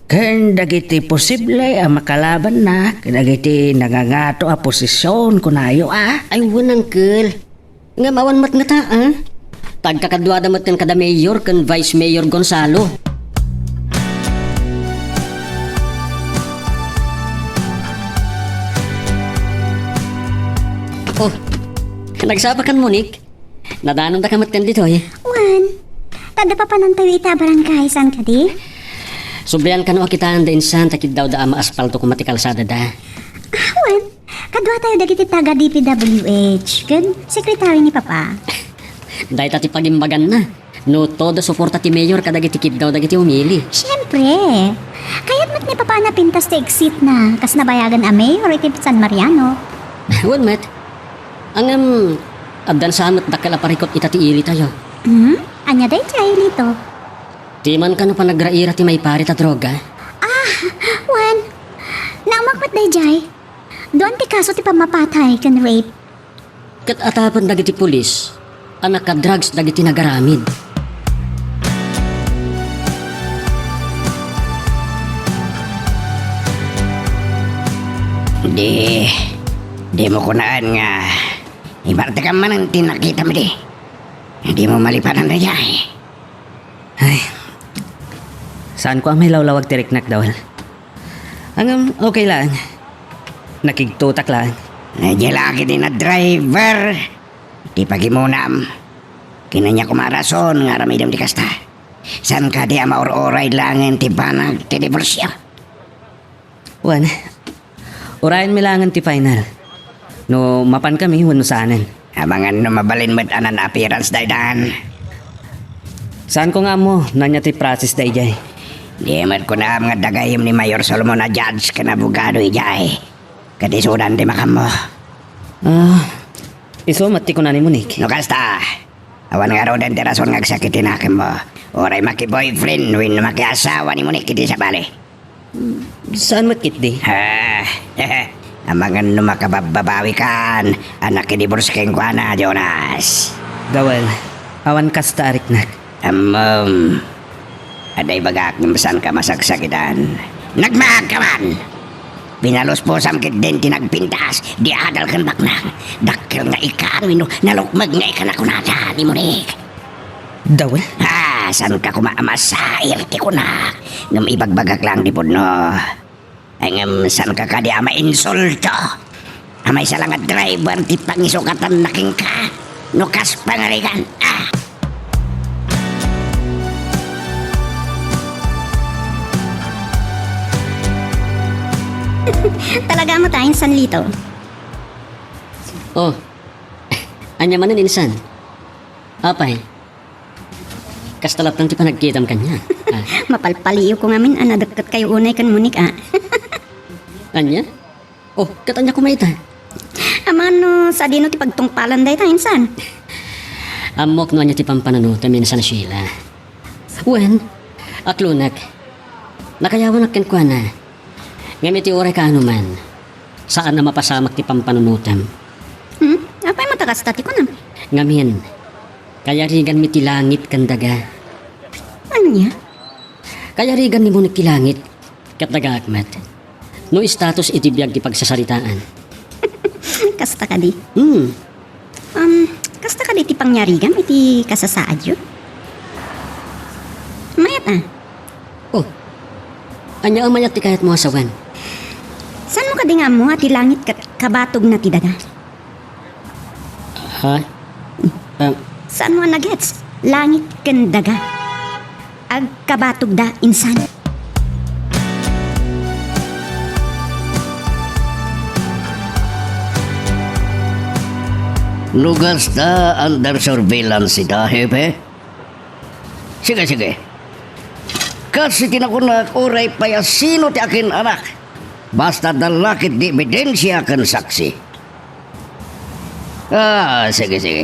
Ken dagiti posible a makalabanna, ken dagiti nangangato a posision, kunayo a. Ay, wen, Uncle. Ngem awan met ngata, a? Tagkakaduada met ken kada Mayor ken Vice Mayor Gonzalo. Oh, nagsapa kan Monique? Nadanonda ka met ken ditoy? Wen, ta adda papanantayo ita a barangay, saan kadi? Sublian kano a kitaen da insan ta kiddawda a maaspalto koma ti kalsadada. Ah, wen, kaduatayo dagiti taga D P W H ken sekretary ni Papa. Dayta ti pagimbaganna. No todo suporta ti mayor kadagiti kiddaw dagiti umili. Siempre. Kayat met ni Papa a napintas ti exitna, kas nabayagan a mayor iti San Mariano. Wen met. Ngem, addan sa met dakkel a parikut ita ti ilitayo. Hmm? Ania daydiay, Lito? Diman kano panagraira ti maiparit a droga? Ah, wen. Naammoak met daydiay. Duan ti kaso ti pammapatay ken rape. Ket atapen dagiti pulis a nakadrugs dagiti nagaramid. Di, dimo kunaan nga ibartekam manen ti nakitam idi. Dimo malipanan daydiay. Ay, saanko a mailawlawag ti riknak, Dawal. Ngem, okay laeng. Nakigtotak laeng. Daydiay la ket ti driver ti pagimunam. Ket ania koma a rason nga aramidem ti kasta? Saan kadi a maur-uray laengen ti banag ti diborsio? Wen, urayenmi laengen ti final. No mapankami wenno saanen. Amangan no mabalin met a non-appearance daytan. Saanko nga ammo no ania ti process daydiay. Di met kunam nga adda gayyem ni Mayor Solomon a judge ken abogado idiay. Ket isudan ti makammo. Ah, isu met ti kuna ni Monique. No kasta, awan ngaruden ti rason nga agsakit ti nakemmo. Uray maki-boyfriend wenno maki-asawa ni Monique iti sabali. Saan met ketdi? Ah, amangan no makababbabawikan a nakidiborsi kenkuana, Jonas. Gawel, awan kasta a riknak. Ammom, adda ibagak ngem saanka masaksakitan. Nagmaagka man! Pinaluspusam ketdin ti nagpintas, di adal ken baknang. Dakkel nga ikan wenno nalukmeg nga ikan a kunada ni Monique. Dawel? Ah, saanka koma a masair ti kunak, ngem ibagbagak laeng ti pudno. Ay, ngem saanka kadi a mainsulto? A maysa la nga driver ti pangisukatanna kenka? No kas pangarigan, ah! Talaga met, insan Lito. Oh, ania manen, insan? Apay, kasta latta ti panagkitam kaniak. Ah. Mapalpaliiwko ngamin a nadekket kayo unay ken Monique, ah. Ania? Oh, ket ania koma ita? Amangan no sadino ti pagtungpalan dayta, insan. Ammok no ania ti pampanunotem, insan Sheila. Wen, aklonek. Nakayawanak kenkuana. Ngem iti uray kaano man, saan a mapasamak ti pampanunotem. Hmm? Apay met a kasta ti kunam? Ngamin, kayariganmi ti langit ken daga. Ania? Kayarigan ni Monique ti langit, ket dagaak met. No status iti biag ti pagsasaritaan. Kasta kadi? Hmm. Um, kasta kadi ti pangyarigam iti kasasaadyo? Mayat a. Oh. Ania a mayat ti kayatmo a sawen? Saanmo kadi nga ammo a ti langit ket kabatogna ti daga? Ha? Ah. Saanmo a nagets? Langit ken daga. Agkabatogda, insan. No kasta, under surveillance ita, Hepe? Sige, sige. Kas iti nakunak, uray pay a sino ti akin-anak, basta adda la ketdi ebidensia ken saksi. Ah, sige, sige.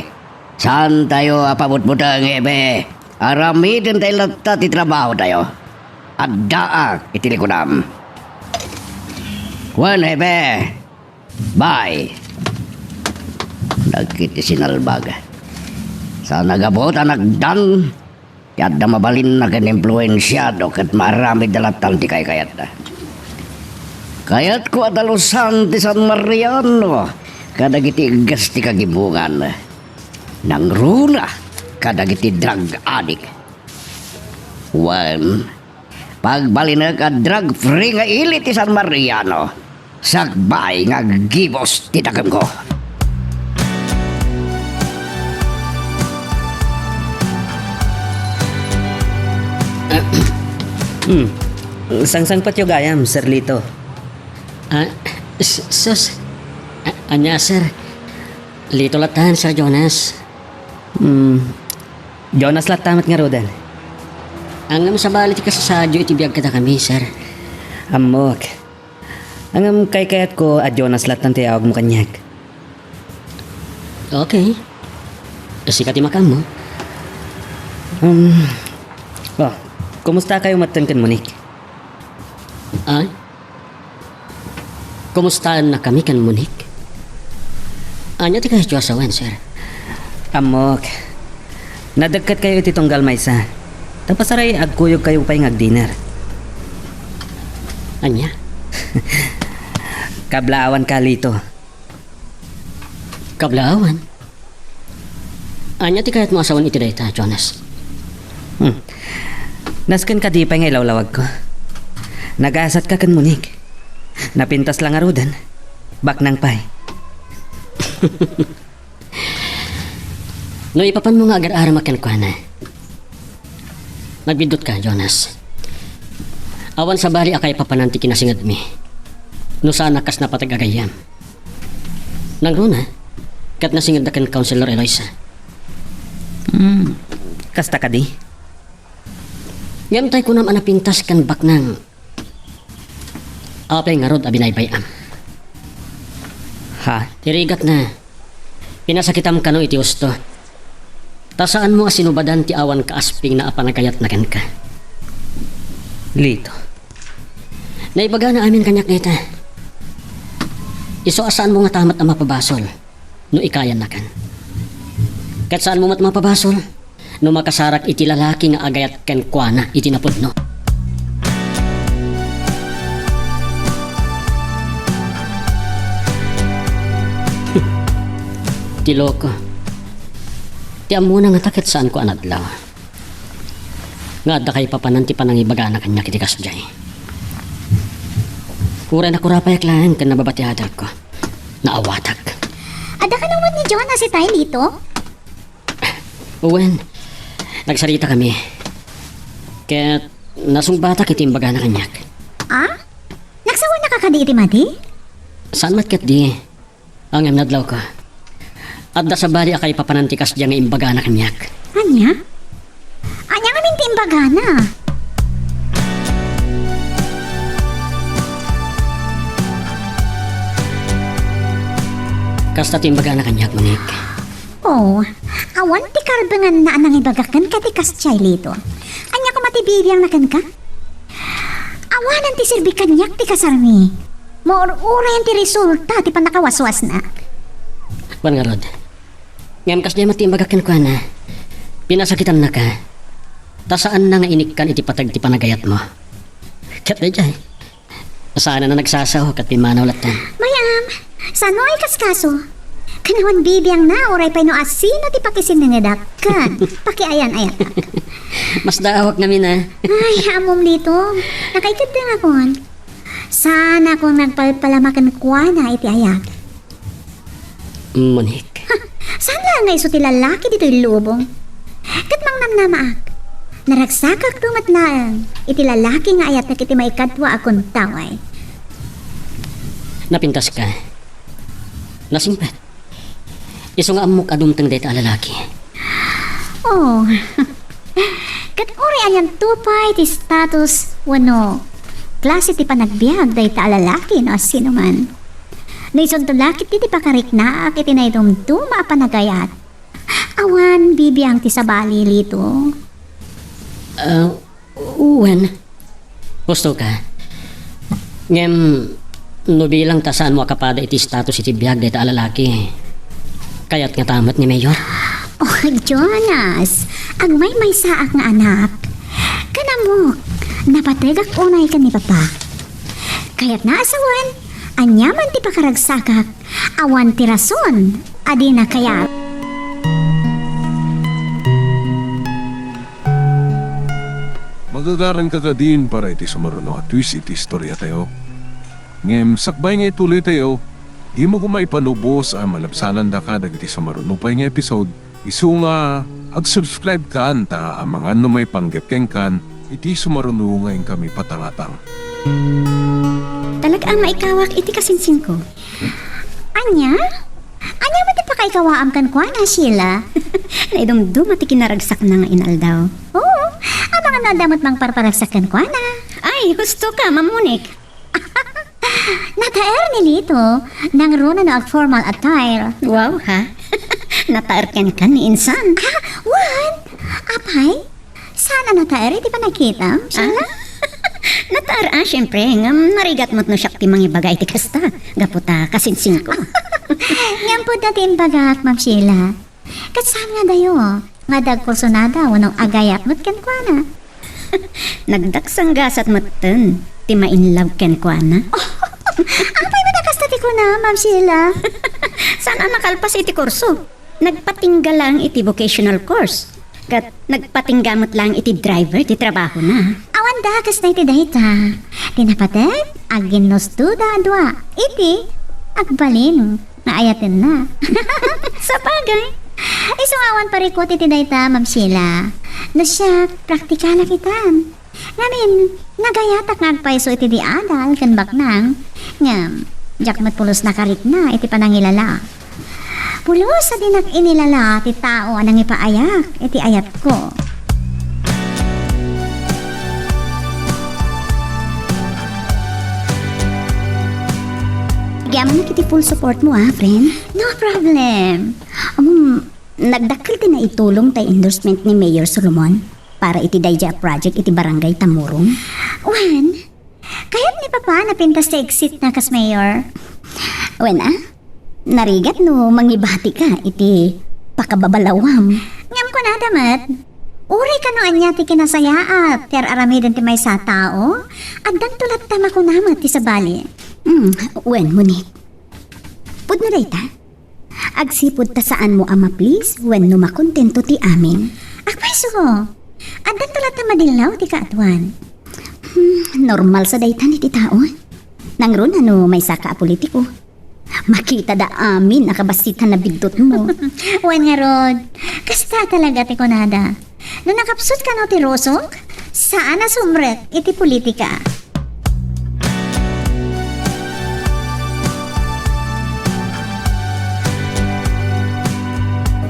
Saantayo a pabutbuteng, Hepe. Aramidentayo latta ti trabahotayo. Addaak iti likudam. Wen, Hepe. Bay. Dagiti sinalbag. Saan a gapu ta nagdan ti adda mabalinna ken impluensiado ket maaramidda lattan ti kaykayatda. Kayatko a dalusan ti San Mariano kadagiti iggas ti kagimongan. Nangruna kadagiti drug addict. Wen, pagbalinek a drug-free nga ili ti San Mariano, sakbay nga aggibus ti dakemko. Hmm. Sangsangpetyo gayam, Sir Lito. Ah, s-, sus. A-, ania, sir? Lito latta, Sir Jonas. Hmm. Jonas latta met ngaruden. Ngem sabali ti kasasaadyo iti biag kadakami, sir. Ammok. Ngem kaykayatko a Jonas lattan ti awagmo kaniak. Okay. Sika ti makaammo. Um, oh, kumustakayo metten ken Monique? Ay? Kumustaennakami ken Monique? Ania ti kayatyo a sawen, sir? Ammok. Nadekket kayo iti tunggal maysa. Ta pasaray, agkuyog kayo pay nga agdinner. Ania? Kablaawan ka, Lito. Kablaawan? Ania ti kayatmo a sawen iti dayta, Jonas? Hmm. Nasken kadi pay nga ilawlawagko. Nagasat ka ken Monique. Napintas la ngaruden. Baknang pay. No ipapanmo nga agar-aramak kenkuana, nagbiddut ka, Jonas. Awan sabali a kaipapanan ti kinasingedmi no saan a kas napateg a gayyem. Nangruna, Ket nasingedda ken Councilor Eloisa. Hmm, kasta kadi? Ngem tay kunam a napintas ken baknang. Apay ngarud a binaybay-am? Ha? Ti rigatna, pinasakitam kano iti husto. Ta saanmo a sinubadan ti awan kaaspingna a panagayatna kenka. Lito. Naibagana amin kaniak dayta. Isu a saanmo ngata met a mapabasol no ikayannakan. Ket saanmo met mapabasol no makasarak iti lalaki nga agayat kenkuana iti napudno. Ti loko. Ti ammona ngata ket saanko a nadlaw. Nga adda kaipapanan ti panangibagana kaniak iti kasdiay. Uray nakurapayak laeng ken nababa ti adalko. Naawatak. Adda kano met ni Jonas itay, Lito? Wen, nagsaritakami. Ket nasungbatak iti imbagana kaniak. Ah? Nagsawannaka kadi iti madi? Saan met ketdi? Ngem nadlawko. Adda sabali a kaipapanan ti kasdiay nga imbagana kaniak. Ania? Ania ngamin ti imbagana? Kasta ti imbagana kaniak, Monique. Oh, awan ti karbenganna a nangibaga kenka ti kasdiay, Lito. Ania koma ti bibiangna kenka? Awanen ti serbi kaniak ti kasarmi. Maur-urayen ti resulta ti pannakawaswasna. Wen ngarud. Ngem kasdiay met ti imbagak kenkuana. Pinasakitannaka. Ta saanna nga inikkan iti pateg ti panagayatmo. Ket daydiay. Saanna a nagsasao ket pimmanaw latta. Mayam, saanmo a ikaskaso? Ken awan bibiangna uray pay no asino ti pakisinnengedak ken pakiayan-ayatak. Masdaawak ngamin a. Ay, ammom Lito. Nakaikeddengakon. Saanakon nagpalpalama kenkuana iti ayat. Monique. Ha, saan laeng nga isu ti lalaki ditoy lubong? Ket mangnamnamaak. Naragsakakto met laeng iti lalaki nga ayatnak iti maikadua a kuntaway. Napintaska. Nasingpet. Isu nga ammok a dumteng dayta a lalaki. Oh. Ket uray anianto pay ti status wenno klase ti panagbiag dayta a lalaki no asinoman. No isunto la ketdi ti pakariknaak iti naidumduma a panagayat. Awan bibiang ti sabali, Lito. Ah, wen. Husto ka. Ngem, no bilang ta saanmo a kapada iti status iti biag dayta a lalaki, kayat ngata met ni Mayor? Oh, Jonas, agmaymaysaak nga anak. Ken ammok, napategak unay ken ni Papa. Kayatna a sawen, ania man ti pakaragsakak, awan ti rason a dina kayat. Magagaranka kadin para iti sumaruno a twist iti istoriatayo. Ngem sakbay nga ituloytayo, dimo koma ipanubos a malabsanandaka dagiti sumaruno pay nga episode, isu nga ag-subscribe kan ta amangan no maipanggep kenkan iti sumaruno nga inkami patangatang. Talaga a maikawak iti kasinsingko. Ania? Ania met ti pakaikawaam kenkuana, Sheila? Naidumduma ti kinaragsakna nga inaldaw. Oo, amangan no adda met mangparparagsak kenkuana. Ay, husto ka, Ma'am Monique. Nataer ni Lito, nangruna no ag-formal attire. Wow, ha? Nataer kenka ni insan. Ah, wen? Apay? Saan a nataer iti panagkitam, Sheila? Ah? Nataer a, siyempre, ngem narigat met no siak ti mangibaga iti kasta, gapu ta kasinsingko. Ngem pudno ti imbagak, Ma'am Sheila. Ket saan nga dayo, nga adda agkursonada wenno agayat met kenkuana? Nagdaksanggasat metten ti ma-in love kenkuana. Apay met a kasta ti kuna, Ma'am Sheila? Saan a nakalpas iti kurso. Nagpatingga laeng iti vocational course. Ket nagpatingga met laeng iti driver ti trabahona. Awan dakes dayta. Ti napateg, aginnustoda a dua iti agbalin nga ayatenna. Sabagay. Isu nga awan parikut iti dayta, Ma'am Sheila. No siak, praktikalak itan. Ngamin, nagayatak nga agpayso iti di adal ken baknang, ngem diak met pulos nakarikna iti panangilala. Pulos a dinak inilala ti tao a nangipaayak iti ayatko. Agyamanak iti full support mo, ah, friend. No problem. Um, nagdakkel ti naitulong tay endorsement ni Mayor Solomon para iti daydiay a project iti Barangay Tamurong. Wen, kayat ni Papa napintas ti exit na kas mayor. Wen, ah? Narigat no mangibatika iti pakababalawam. Ngem kunada met, uray kano ania ti kinasayaat ti ar-aramiden ti maysa a tao, addanto latta makuna met ti sabali. Hmm, wen, Monique. Pudno dayta? Agsipud ta saanmo a ma-please wenno makontento ti amin. Agpayso, addanto latta madillaw ti kaaduan. Hmm, normal sa daytan iti tao. Nangruna no maysaka a politiko. Makitada amin a kabastitan a biddutmo. Wen ngarud, kasta talaga ti kunada. No nakapsut kano ti rusok, saan a sumrek iti politika.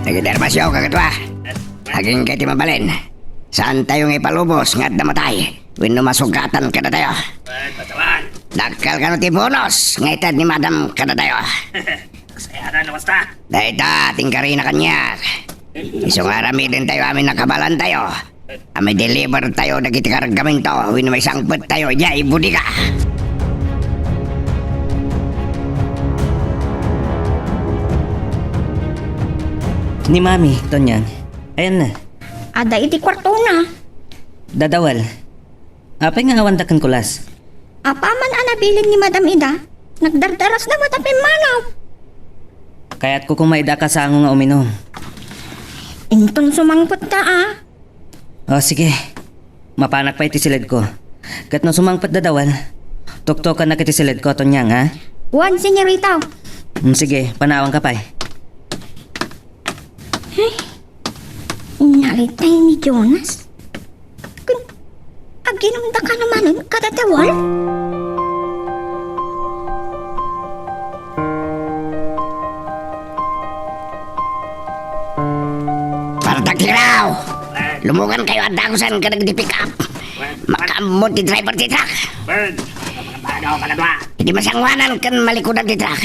Nagdermasyo, kakaduak. Agingga ti mabalin. Saantayo nga ipalubos nga adda matay wenno masugatan kadatayo. Dakkel kano ti bonus nga ited ni Madam kadatayo. Kasayanan, basta. Dayta ti inkarina kaniak. Isu nga aramidentayo amin a kabaelantayo a ma-deliver tayo dagiti kargamento wenno maisangpet tayo idiay bodega. Ni Mami, Tonyang. Ayanna. Adda iti kuartona. Dadawel. Apay nga awanda ken kulas? Apaman a nabilin ni Madam ida, nagdardarasda met a pimmanaw. Kayatko koma ida a kasango nga uminum. Inton sumangpet ta, ah. O, sige. Mapanak pay iti siledko. Ket no sumangpet dadawel, tuktokannak iti siledko, Tonyang, ha? Wen, senyorita. Mm, sige, panawanka pay. Ay, naritay ni Jonas. Kun, aginumda kano manen kadatawen? Para tagtiraw! Lumugankayo a dagusen kadagiti pick-up. Makaammo ti driver ti truck. Bird, ano, ano, ano? Idi masangoanan ken malikudan ti truck,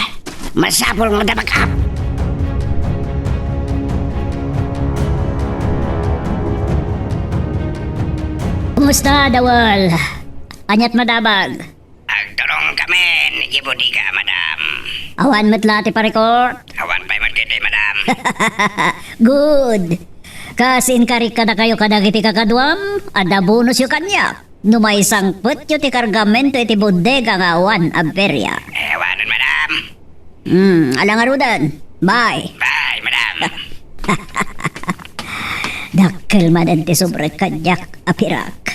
masapul nga adda back-up. Kumusta, Dawal? Aniat madamag? Agturongkamin idiay bodega, madam. Awan met la ti pa-record? Awan pay met ketdi, madam. Good. Kas inkarik kadakayo kadagiti kakaduam, adda bonusyo kaniak no maisangpetyo ti kargamento iti bodega nga awan a beria. Eh, awanen, madam. Hmm, ala ngaruden. Bye. Bye, madam. Dakkel manen ti subrek kaniak a pirak.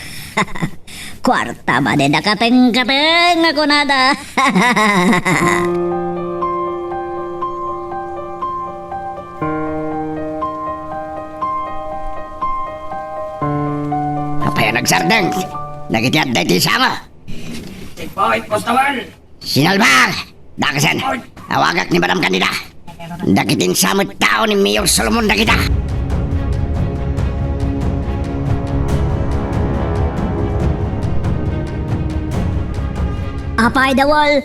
Kuarta manen a katengkateng a kunada. Apay a nagsardeng dagiti adda iti sanga? Checkpoint, Constable! Sinalbag! Dakasen! Awagak ni Madam Candida! Dagiti insamet tao ni Mayor Solomon dagita! Apay, Dawal?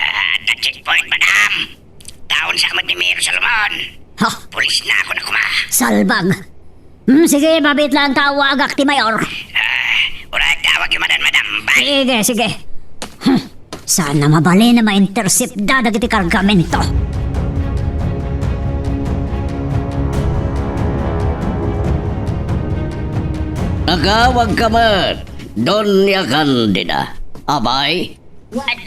Ah, adda checkpoint, madam! Taon sa met ni Mayor Solomon! Ha? Pulis na ako na kuma! Salbag! Hmm, sige, mabitlaan ta, awagak ti mayor. Ah, uray, tawag yung madan, madam. Bye. Sige, sige. Hmm. Saan a mabalin a ma-intercept da dagiti kargamento? Agawagka met, Doña Candida. Apay, Wen,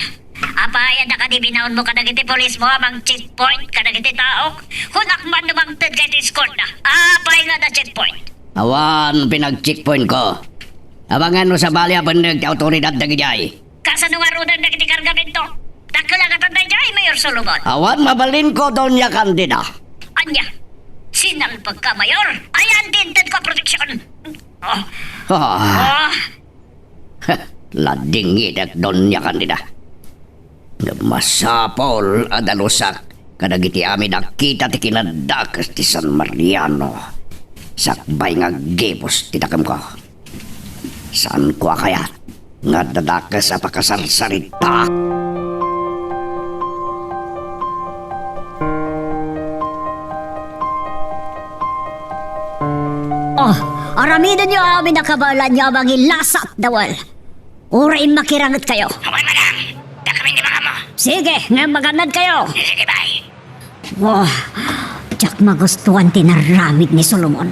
apay, adda kadi binaonmo kadagiti pulismo a mang-checkpoint kadagiti taok? Hunak man no mangted ka iti school na. Apay nga adda checkpoint? Awan pinag-checkpointko. Amangan no sabali a benneg ti awtoridad dagidiay. Kasano ngaruden dagiti kargamento? Dakkel a katan daydiay, Mayor Solomon. Awan mabalinko, Doña Candida. Ania? Sinalbagka, Mayor? Ayan ti intedko a proteksyon. Oh. Ah. Oh. Ladingitek, Doña Candida. Ngem masapul a dalusak kadagiti amin a kita ti kinadakes ti San Mariano sakbay nga aggibus ti dakemko. Saanko a kayat nga adda dakes a pakasarsaritaak. Oh, aramidenyo amin a kabaelanyo a mangilasat, Dawel. Uray makirangetkayo. Awan, madam! Dakami ti makammo! Sige, ngem magannadkayo! Sige, bay! Wah, diak magustuan ti inaramid ni Solomon.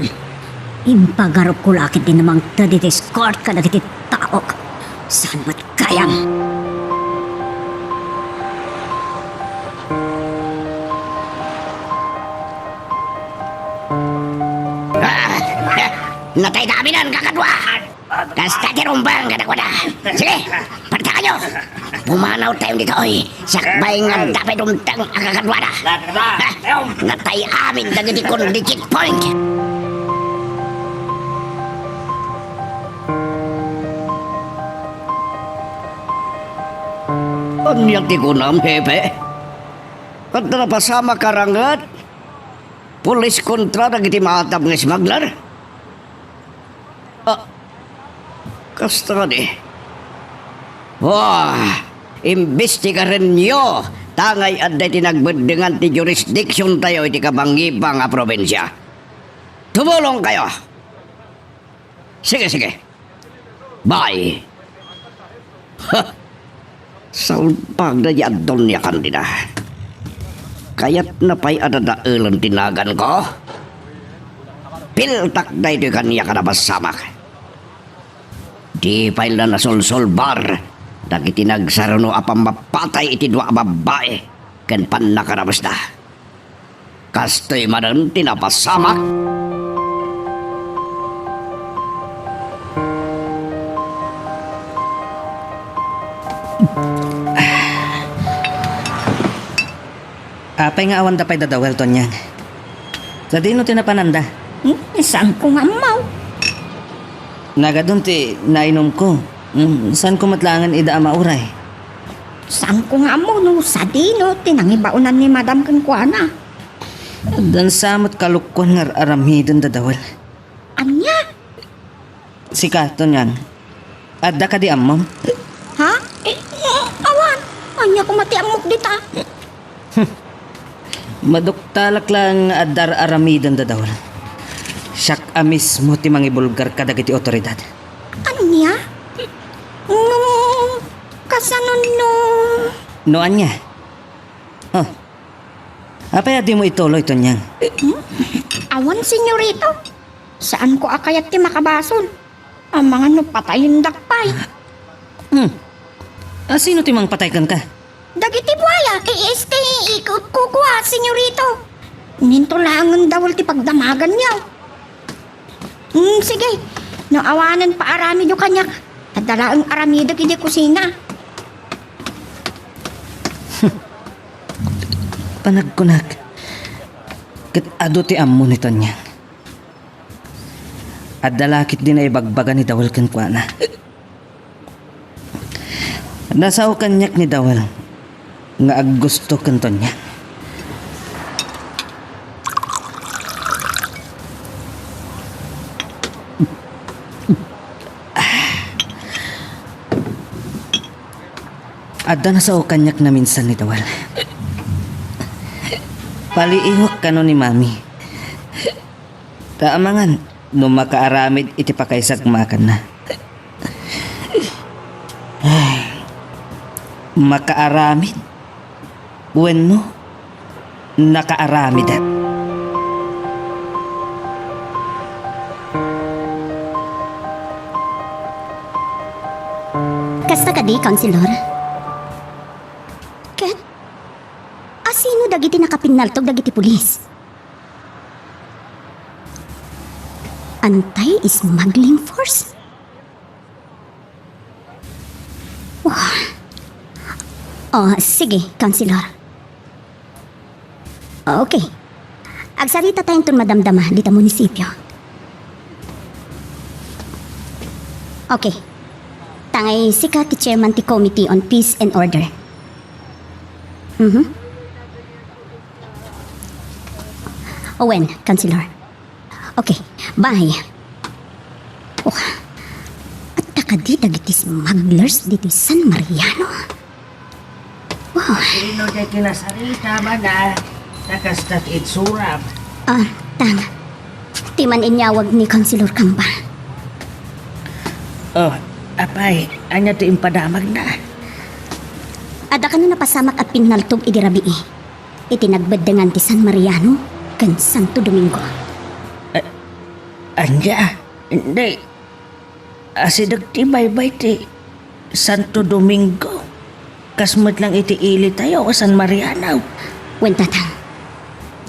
Impagarupko la ketdi a mangted iti escort kadagiti taok. Saan met gayam? Ah, natay kami nan kakadua. Kasta ti rumbeng kadakuada. Sige, partakayo. Pumanaw tayo ditoy. Sakbay nga adda pay dumteng a kakaduada. Ha? Natay amin dagiti kundi checkpoint. Ania ti kunam, Hepe? Adda napasamak a ranget? Pulis kontra dagiti maatam nga smuggler? Ah, kasta kadi. Wah, imbestigarenyo, tangay adda iti nagbeddengan ti jurisdiction tayo iti kabangibang a probinsya. Tumulong kayo. Sige, sige. Bay. Ha! Salbag daydi a Doña Candida. Kayatna pay a dadaelen ti naganko? Piltak daytoy kaniak a napasamak. Di pay la nasolsolbar dagiti nagsaruno a pammapatay iti dua a babbai ken pannakarabuesda. Kastoy manen ti napasamak. Apay nga awan da pay dadawel, Tonyang? Sadino ti napananda? Hmm, saanko nga ammo. Nagadun ti nainumko. Hmm, saanko met laengen ida a mauray. Saanko nga ammo no sadino ti nangibaonan ni Madam kenkuana. Addan sa met kalukkuan nga ar-aramiden dadawel. Ania? Sika, Tonyang, adda kadi ammom? Ha? Eh, eh, awan. Ania koma ti ammok dita? Maduktalak la nga adda ar-aramiden dadawel. Siak a mismo ti mangibulgar kadagiti otoridad. Ania? No, kasano no? No ania? Oh. Apay a dimo ituloy, Tonyang? Hmm? Awan, senyorito. Saanko a kayat ti makabasol. Amangan no patayendak pay. Hmm. A, sino ti mangpatay kenka? Dagiti buaya, e, este, ikukua, senyorito. Ninto laengen dawel ti pagdamaganyo. Hmm, sige. No awanen paaramidyo kaniak, adda laeng aramidek idiay kusina. Panagkunak, ket adu ti ammo ni Tonyang. Adda la ketdi naibagbaga ni Dawel kenkuana. Nasao kaniak ni Dawel nga aggusto ken Tonyang. Adda nasao kaniak naminsan ni Dawel. Paliiwak kano ni Mami. Ta amangan no makaaramid iti pakaisagmakanna. Ay, makaaramid? Wenno, nakaaramid? Kasta kadi, Councilor? Ket, asino dagiti nakapinnaltog dagiti pulis? Anti-smuggling force? Oh. Oh, sige, Councilor. Okay. Agsaritatayo inton madamdama dita munisipyo. Okay. Tangay sika ti chairman ti Committee on Peace and Order. Mhm. Wen, Councilor. Okay, bye. Oh, adda kadi dagiti smugglers ditoy San Mariano? Wow. Sino ti kinasarita, mana? Ta kasta ti itsuram. Ah, Tang. Ti man-inyawag ni Councilor Kamba. Oh, apay, ania ti impadamagna? Adda kano napasamak a pinnaltog idi rabii iti nagbeddengan ti San Mariano ken Santo Domingo. A-, ania? Indi. Asideg ti baybay ti Santo Domingo. Kas met lang iti ilitayo a San Mariano. Wen, Tatang.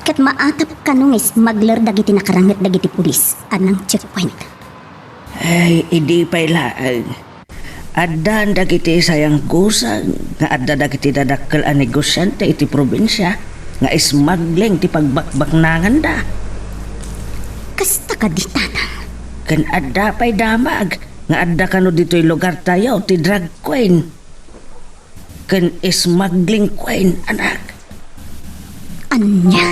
Ket maatap kano nga smuggler dagiti nakaranget dagiti pulis a nang-checkpoint. Ay, idi pay laeng. Addan dagiti sayanggusan nga adda dagiti dadakkel a negosiante iti probinsia nga smuggling ti pagbakbaknanganda. Kasta kadi, Tatang? Ken adda pay damag nga adda kano ditoy lugartayo ti drag queen ken smuggling queen, anak. Ania?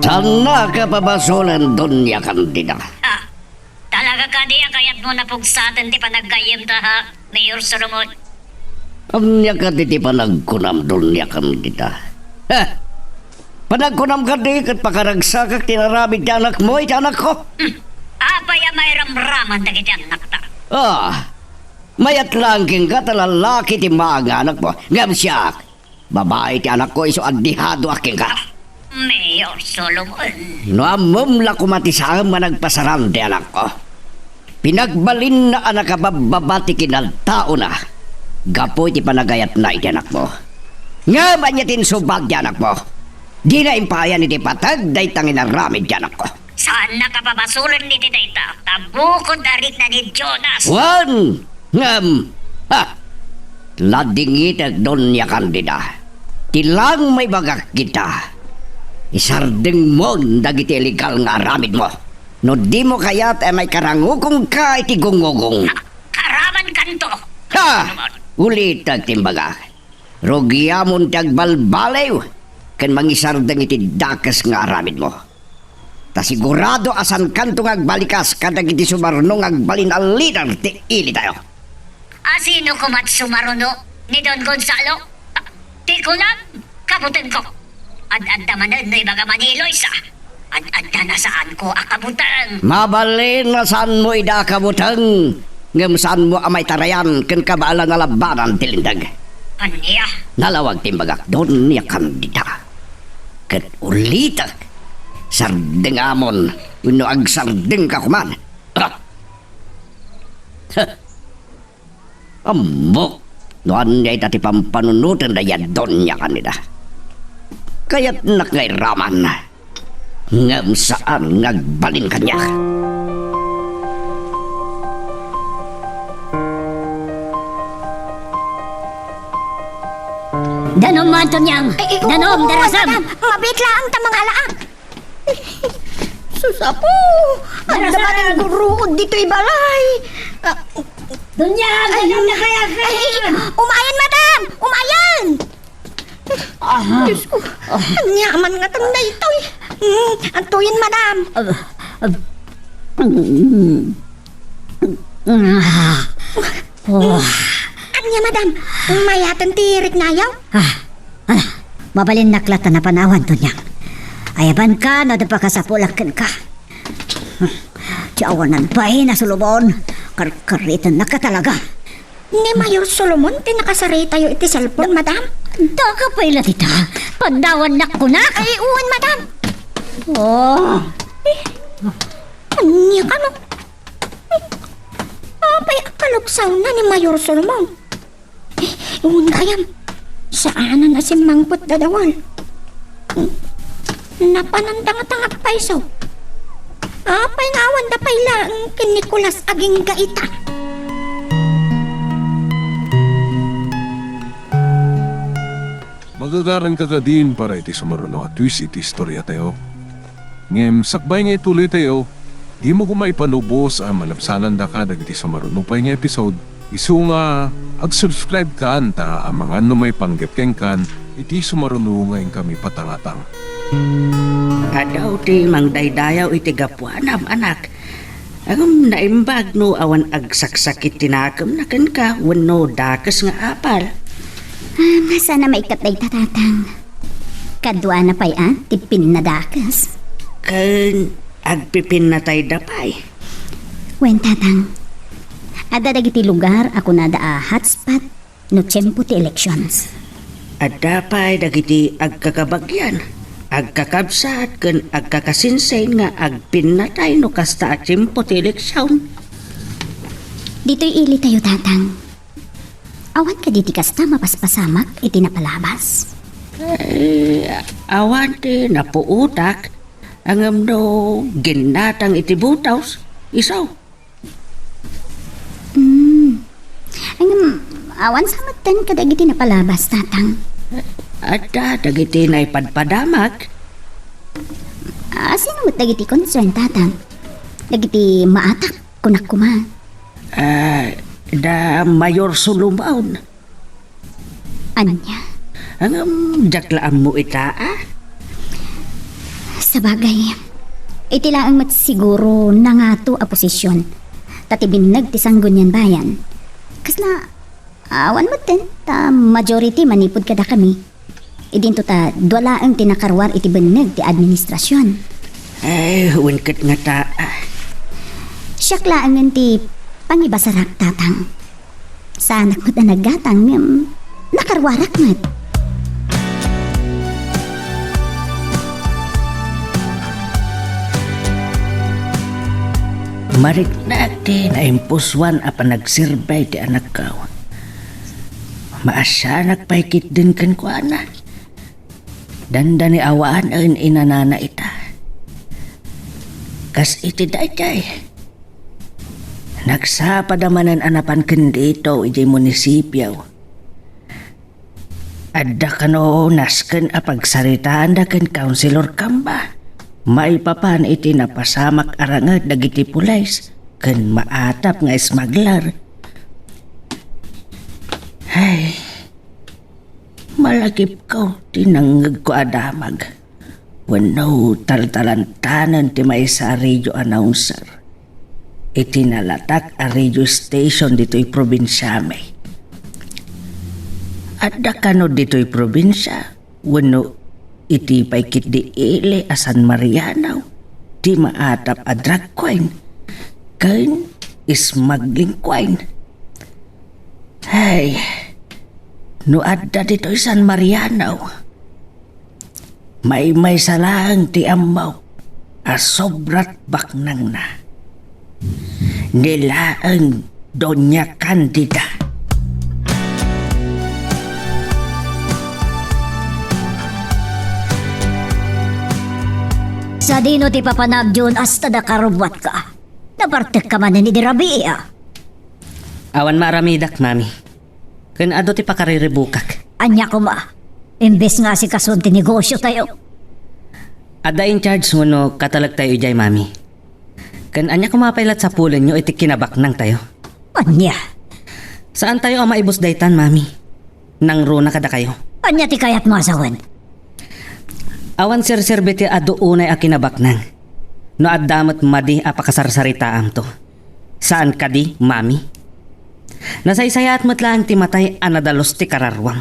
Saannaka pabasolen, Doña Candida. Ah, talaga kadi a kayatmo a pugsaten ti panaggayyemta, ha, Mayor Solomon? Ania kadi ti panagkunam, Doña Candida? Ha? Panagkunam kadi ket pakaragsakak ti inaramid ti anakmo iti anakko? Hmm. Apay a mairamraman dagiti annakta? Ah, mayat laeng kenka ta lalaki ti maanganakmo. Ngem siak, babai ti anakko isu a dehadoak kenka. Mayor Solomon. No ammom la koma ti saan a nagpasaran ti anakko. Pinagbalinna a nakababbaba ti kinaltaona gapu iti panagayatna iti anakmo. Ngem ania ti insubag ti anakmo? Dina impayan iti pateg dayta nga inaramid ti anakko. Saannaka pabasolen iti dayta, ta bukod a rikna ni Jonas. Wen! Ngem, ha! Ladingitek, Doña Candida. Ti laeng maibagak kenka, isardengmon dagiti illegal nga aramidmo. No dimo kayat a maikarangukonka iti gungugong. Karamankanto. Ha! Ulitek ti imbagak. Rugiamon ti agbalbaliw ken mangisardeng iti dakes nga aramidmo. Ta sigurado a saankanto nga agbalikas kadagiti sumaruno nga agbalin a lider ti ilitayo. A sino koma't sumaruno ni Don Gonzalo? Ti kunam, kabutengko. Ad-adda manen no ibaga Maniloy sa. Ad-adda na saanko a kabuteng. Mabalin a saanmo ida a kabuteng, ngem saanmo a maitarayan ken kabaelan a labanan ti linteg. Ania? Nalawag ti imbagak, Doña Candida. Ket ulitek, sardengamon wenno agsardengka koman. Ah! Huh! Ammok no ania ita ti pampanunoten dayta Doña Candida. Kayatnak nga iraman, ngem saan nga agbalin kaniak. Danom, Antoniang! Ay, ay, Danom, oo, darasam! Madam, mabiit laeng ta mangalaak. Sus, Apo! Adda manen guruod ditoy balay. Ah, Doña, ay, Doña, kaya, ay, kaya. Umayen, madam! Umayen! Aha. Diyos ko, ania man nga tanda itoy? Hmm, antoyen, madam? Ah, ah, mm, mm, ah. Oh. Ania, madam? Mayaten ti riknayo? Ah, ala, mabalinnak latta napanawan, Doña. Ayabanka no adda pakasapulak kenka. Ti awanan pay na Solomon, karkaritennak talaga. Ni Mayor Solomon ti nakasaritayo iti cellphone, madam? Daka pay la dita, pandawannak kunak. Ay, wen, madam. Oh. Ania kano? Apay a kalugsawna ni Mayor Solomon? Wen gayam, saanen a simmangpet dadawal. Napanan tangatangak pay so. Apay nga awan da pay laeng ken Nicolas agingga ita. Magagaranka kadin para iti sumaruno a twist iti istoriatayo. Ngem sakbay nga ituloytayo, dimo koma ipalubos a malabsanandaka dagiti sumaruno pay nga episode Isu nga, ag-subscribe kan ta amangan no maipanggep kenkan iti sumaruno nga inkami patangatang. Adu ti mangdaydayaw iti gapuanam, anak. Ngem naimbag no awan agsaksakit ti nakemna kenka wenno dakes nga apal. Ah, saan a maikkat dayta, Tatang. Kaduana pay a ti pinnadakes. Ken agpipinnatayda pay. Wen, Tatang. Adda dagiti lugar a kunada a hotspot no tiempo ti elections. Adda pay dagiti agkakabagian, agkakabsat, ken agkakasinsin nga agpinnatay no kasta a tiempo ti eleksyon. Ditoy ilitayo, Tatang. Awan kadi ti kasta mapaspasamak iti napalabas? Eh, awan ti napuotak, ngem no ginnatang iti butaws, isu. Hmm. Ngem, awan sa metten kadagiti napalabas, Tatang. Adda dagiti naipadpadamak. Ah, sino met dagiti concern, Tatang? Dagiti maatak, kunak koma. Ah, da Mayor Solomon. Ania? Ngem, diak la ammo ita, a? Sabagay, iti laeng met siguro nangato a posisyon, ta ti binneg ti Sangguniang Bayan. Kasla, awan metten, ta majority manipud kadakami. Idinto ta dua laeng ti nakaruar iti binneg ti administrasyon. Ay, wen ket ngata, a? Siak laengen ti pangibasarak, Tatang. Saanak met a naggatang, ngem nakaruarak met. Mariknak ti naimpusoan a panagserbay ti anakko. Maasianak pay ketdin kenkuana. Dandani awanen inanana ita. Kas iti daydiay, nagsapanda manen a napan ken dito idiay munisipio. Adda kano nasken a pagsaritaanda ken Councilor Camba maipapan iti napasamak a ranged dagiti pulis ken maatap nga smuggler. Ay, malagipko ti nangngegko a damag. Wenno taltalantanen ti maysa a radio announcer iti nalatak a radio station ditoy probinsiami. Adda kano ditoy probinsia wenno iti pay ketdi ili a San Mariano ti maatap a drag queen ken smuggling queen. Ay, no adda ditoy San Mariano, maymaysa laeng ti ammok a sobrat baknangna. Ni laeng Doña Candida. Sadino ti papanagyon hasta nakarubbuatka? Nabartekka manen idi rabii, a? Awan maaramidak, Mami. Ken adu ti pakariribukak. Ania koma? Imbes nga asikason ti negosiotayo. Adda in charge wenno katalektayo idiay, Mami. Ken ania koma pay la ti sapulenyo iti kinabaknangtayo? Ania? Saantayo a maibus daytan, Mami. Nangruna kadakayo. Ania ti kayatmo a sawen? Awan serserbi ti adu unay a kinabaknang. No adda met madi a pakasarsaritaamto. Saan kadi, Mami? Nasaysayaat met laeng ti matay a nadalus ti kararuam.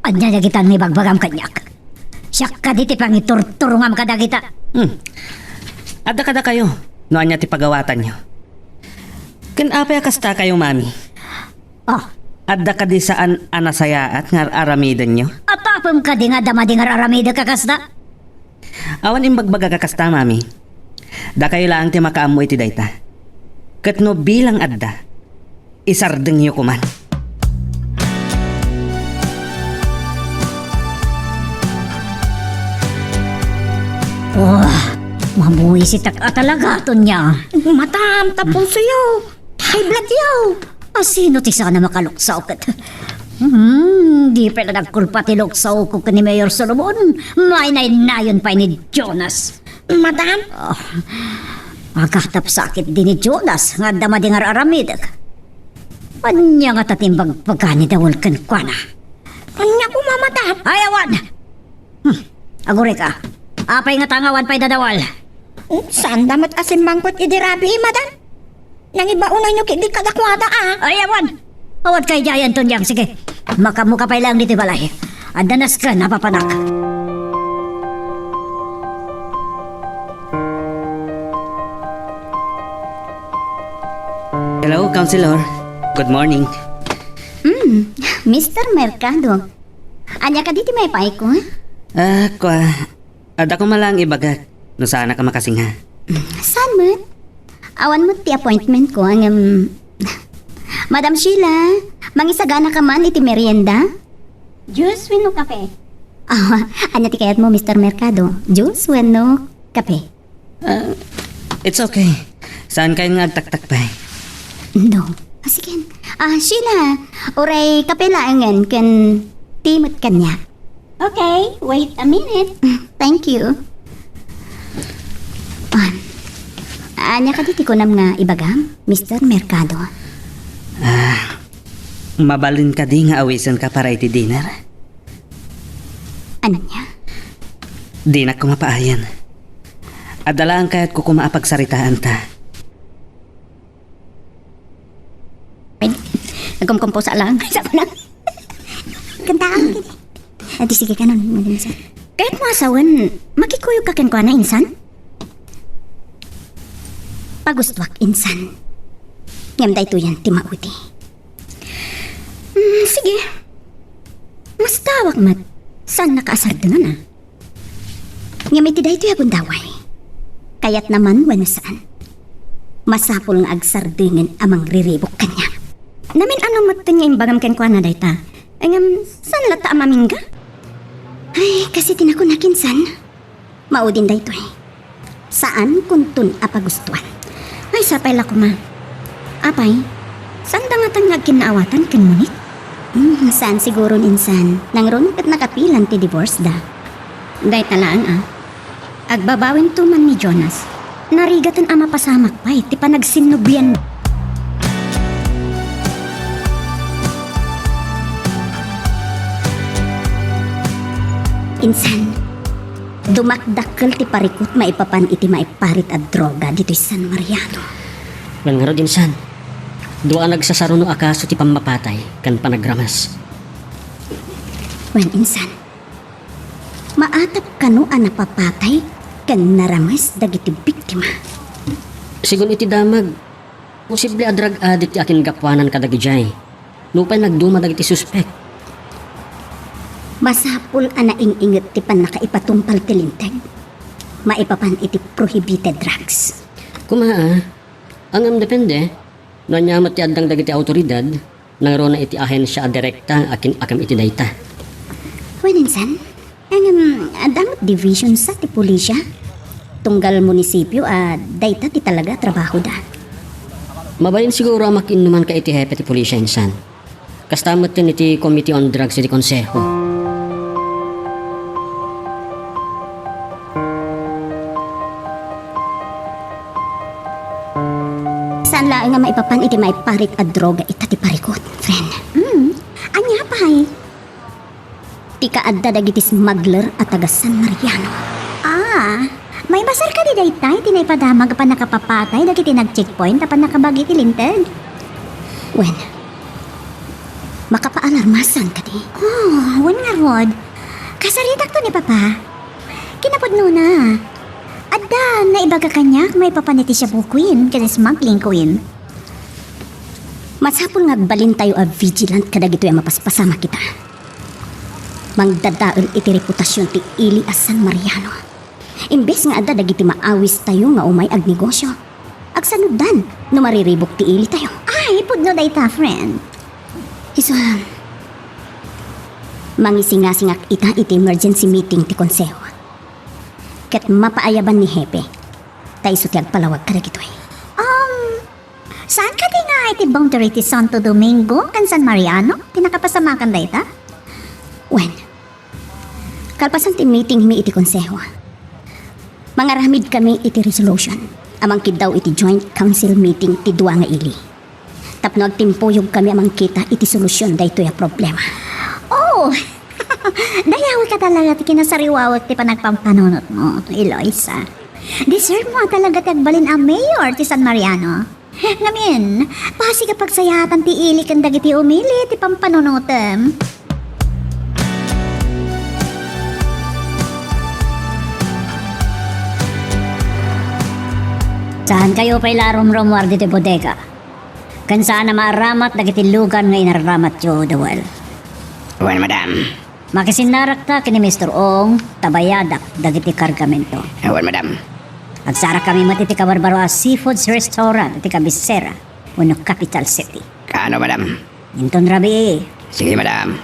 Ania dagita nga ibagbagam kaniak? Siak kadi ti pangiturturongam kadagita? Hmm. Adda kadakayo no ania ti pagawatanyo. Ken apay a kastakayo, Mami? Oh. Adda kadi saan a nasayaat nga ar-aramidenyo? Apapem kadi nga adda madi nga ar-aramidek a kasta? Awan imbagbagak a kasta, Mami. Dakayo laeng ti makaammo iti dayta. Ket no bilang adda, isardengyo koman. Oh, mabuisitak a talaga, Tonya. Madam, tapusoyo. High blood yo. Asino ti sana makaluksaw ket? Hmm, di pay la nagkulpa ti luksawko ken ni Mayor Solomon. Maynaynayon pay ni Jonas. Madam? Ah, agatap sakit di ni Jonas nga adda madi nga ar-aramidek. Ania ngata ti imbagbaga ni Dawal kenkuana? Ania koma, madam? Ay, awan! Hmm, agurayka. Apay ngata nga awan pay da Dawal? Saanda met a simmangpet idi rabii, madam. Nangibaonayno ketdi kadakuada, a. Ay, awan! Awan kay diayen, Tonyang. Sige, makaammoka pay laeng ditoy balay. Adda nasken a papanak. Hello, Counselor. Good morning. Mm, Mister Mercado. Ania kadi ti maipaayko? Ah, kua, adda koma laeng ibagak no saannak a makasinga. Mm, saan met? Awan met ti appointment ko, ngem, Madam Sheila, mangisaganaka man iti merienda? Juice wenno kape? Ah, ania ti kayatmo, Mister Mercado? Juice wenno kape? Ah, it's okay. Saankayon nga agtaktak pay? No. Ah, sige. Ah, Sheila, uray kape laengen ken tea met kaniak. Okay, wait a minute. Mm, thank you. Ah, ania kadi ti kunam nga ibagam, Mister Mercado? Ah, mabalin kadi nga awisenka para iti dinner? Ania? Dinak koma paayen. Adda laeng kayatko koma a pagsaritaanta. Ay, nagkumkumpusa lang. Sa ko lang. Kantaan kini. Adi, sige kanon, Madam Sir. Kayatmo a sawen, makikuyogka kenkuana, insan? Pagustuak, insan. Ngem daytoyen ti maudi. Mm, sige. Mastawak met. Saannaka a sardengen, a. Ngem iti daytoy a gundaway, kayatna man wenno saan, masapul nga agsardengen a mangriribuk kaniak. Namin-ano metten nga imbagam kenkuana dayta. Ngem, saan latta a mamingga? Ay, kas iti nakunak, insan. Maudin daytoy. Saan kunton a pagustuan. Ay, sapay la koma. Apay, saanda ngatan nga agkinnaawatan ken Monique? Hmm, saan siguron, insan. Nangruna ket nakapilan ti divorce da. Dayta laeng, a. Agbabawinto man ni Jonas. Narigaten a mapasamak pay ti panagsinnublian. Insan, dumakdakkel ti parikut maipapan iti maiparit a droga ditoy San Mariano. Wen ngarud, insan, dua a nagsasaruno a kaso ti pammapatay ken panagrames. Wen, insan, maatap kano a napapatay ken narames dagiti biktima? Sigun iti damag, posible a drug addict ti akingapuanan kadagidiay. Nupay nagduma dagiti suspek. Masapul a naing-inget ti pannakaipatungpal ti linteg maipapan iti prohibited drugs. Koma, a, ngem depende no ania met ti addang dagiti awtoridad nangruna iti ahensia a direkta a kin-, akem iti dayta. Wen, insan, ngem adda met division sa ti pulisya? Tunggal munisipio a dayta ti talaga a trabahoda. Mabalin siguro a makiinnumanka iti hepe ti pulisya, insan. Kasta metten iti Committee on Drugs iti Konseho. Saan laeng nga maipapan iti maiparit a droga ita ti parikut, friend. Mm. Ania pay? Ti kaadda dagiti smuggler a taga San Mariano. Ah, maibasar kadi dayta iti naipadamag a pannakapapatay dagiti nag-checkpoint a pannakabagi iti linteg? Wen, makapaalarmasan kadi? Oh, wen ngarud. Kasaritakto ni Papa. Kinapudnona, adda naibaga kaniak maipapan iti shabu queen ken smuggling queen. Masapul nga agbalintayo a vigilant kadagitoy a mapaspasamak ita. Mangdadael iti reputasion ti ili a San Mariano. Imbes nga adda dagiti maawistayo nga umay agnegosio, agsanuddan no mariribuk ti ilitayo. Ay, pudno dayta, friend. Isu, mangisingasingak ita iti emergency meeting ti konseho. Ket mapaayaban ni Hepe, ta isu ti agpalawag kadagitoy. Um, saan kadi nga iti boundary ti Santo Domingo ken San Mariano ti nakapasamakan dayta? Wen, kalpasan ti meeting mi iti konseho, mangaramid kami iti resolution a mangkiddaw iti joint council meeting ti dua nga ili. Tapno agtimpuyogkami a mangkita iti solusion daytoy a problema. Oh! Dayawek a talaga ti kinasariwawek ti panagpampanunotmo, Eloisa. Deserve mo a talaga ti agbalin a mayor ti San Mariano. Ngamin, pasig a pagsayaatan ti ili ken dagiti umili ti pampanunotem. Saankayo pay la a rumrumuar ditoy bodega. Ken saan a maaramat dagiti lugan nga inaramatyo, Dawel. Wen, madam. Makisinnarakta ken ni Mister Ong ta bayadak dagiti kargamento. Wen, madam. Agsarakkami met iti kabarbaro a Seafoods Restaurant iti kabisera wenno capital city. Kaano, madam? Inton rabii. Sige, madam.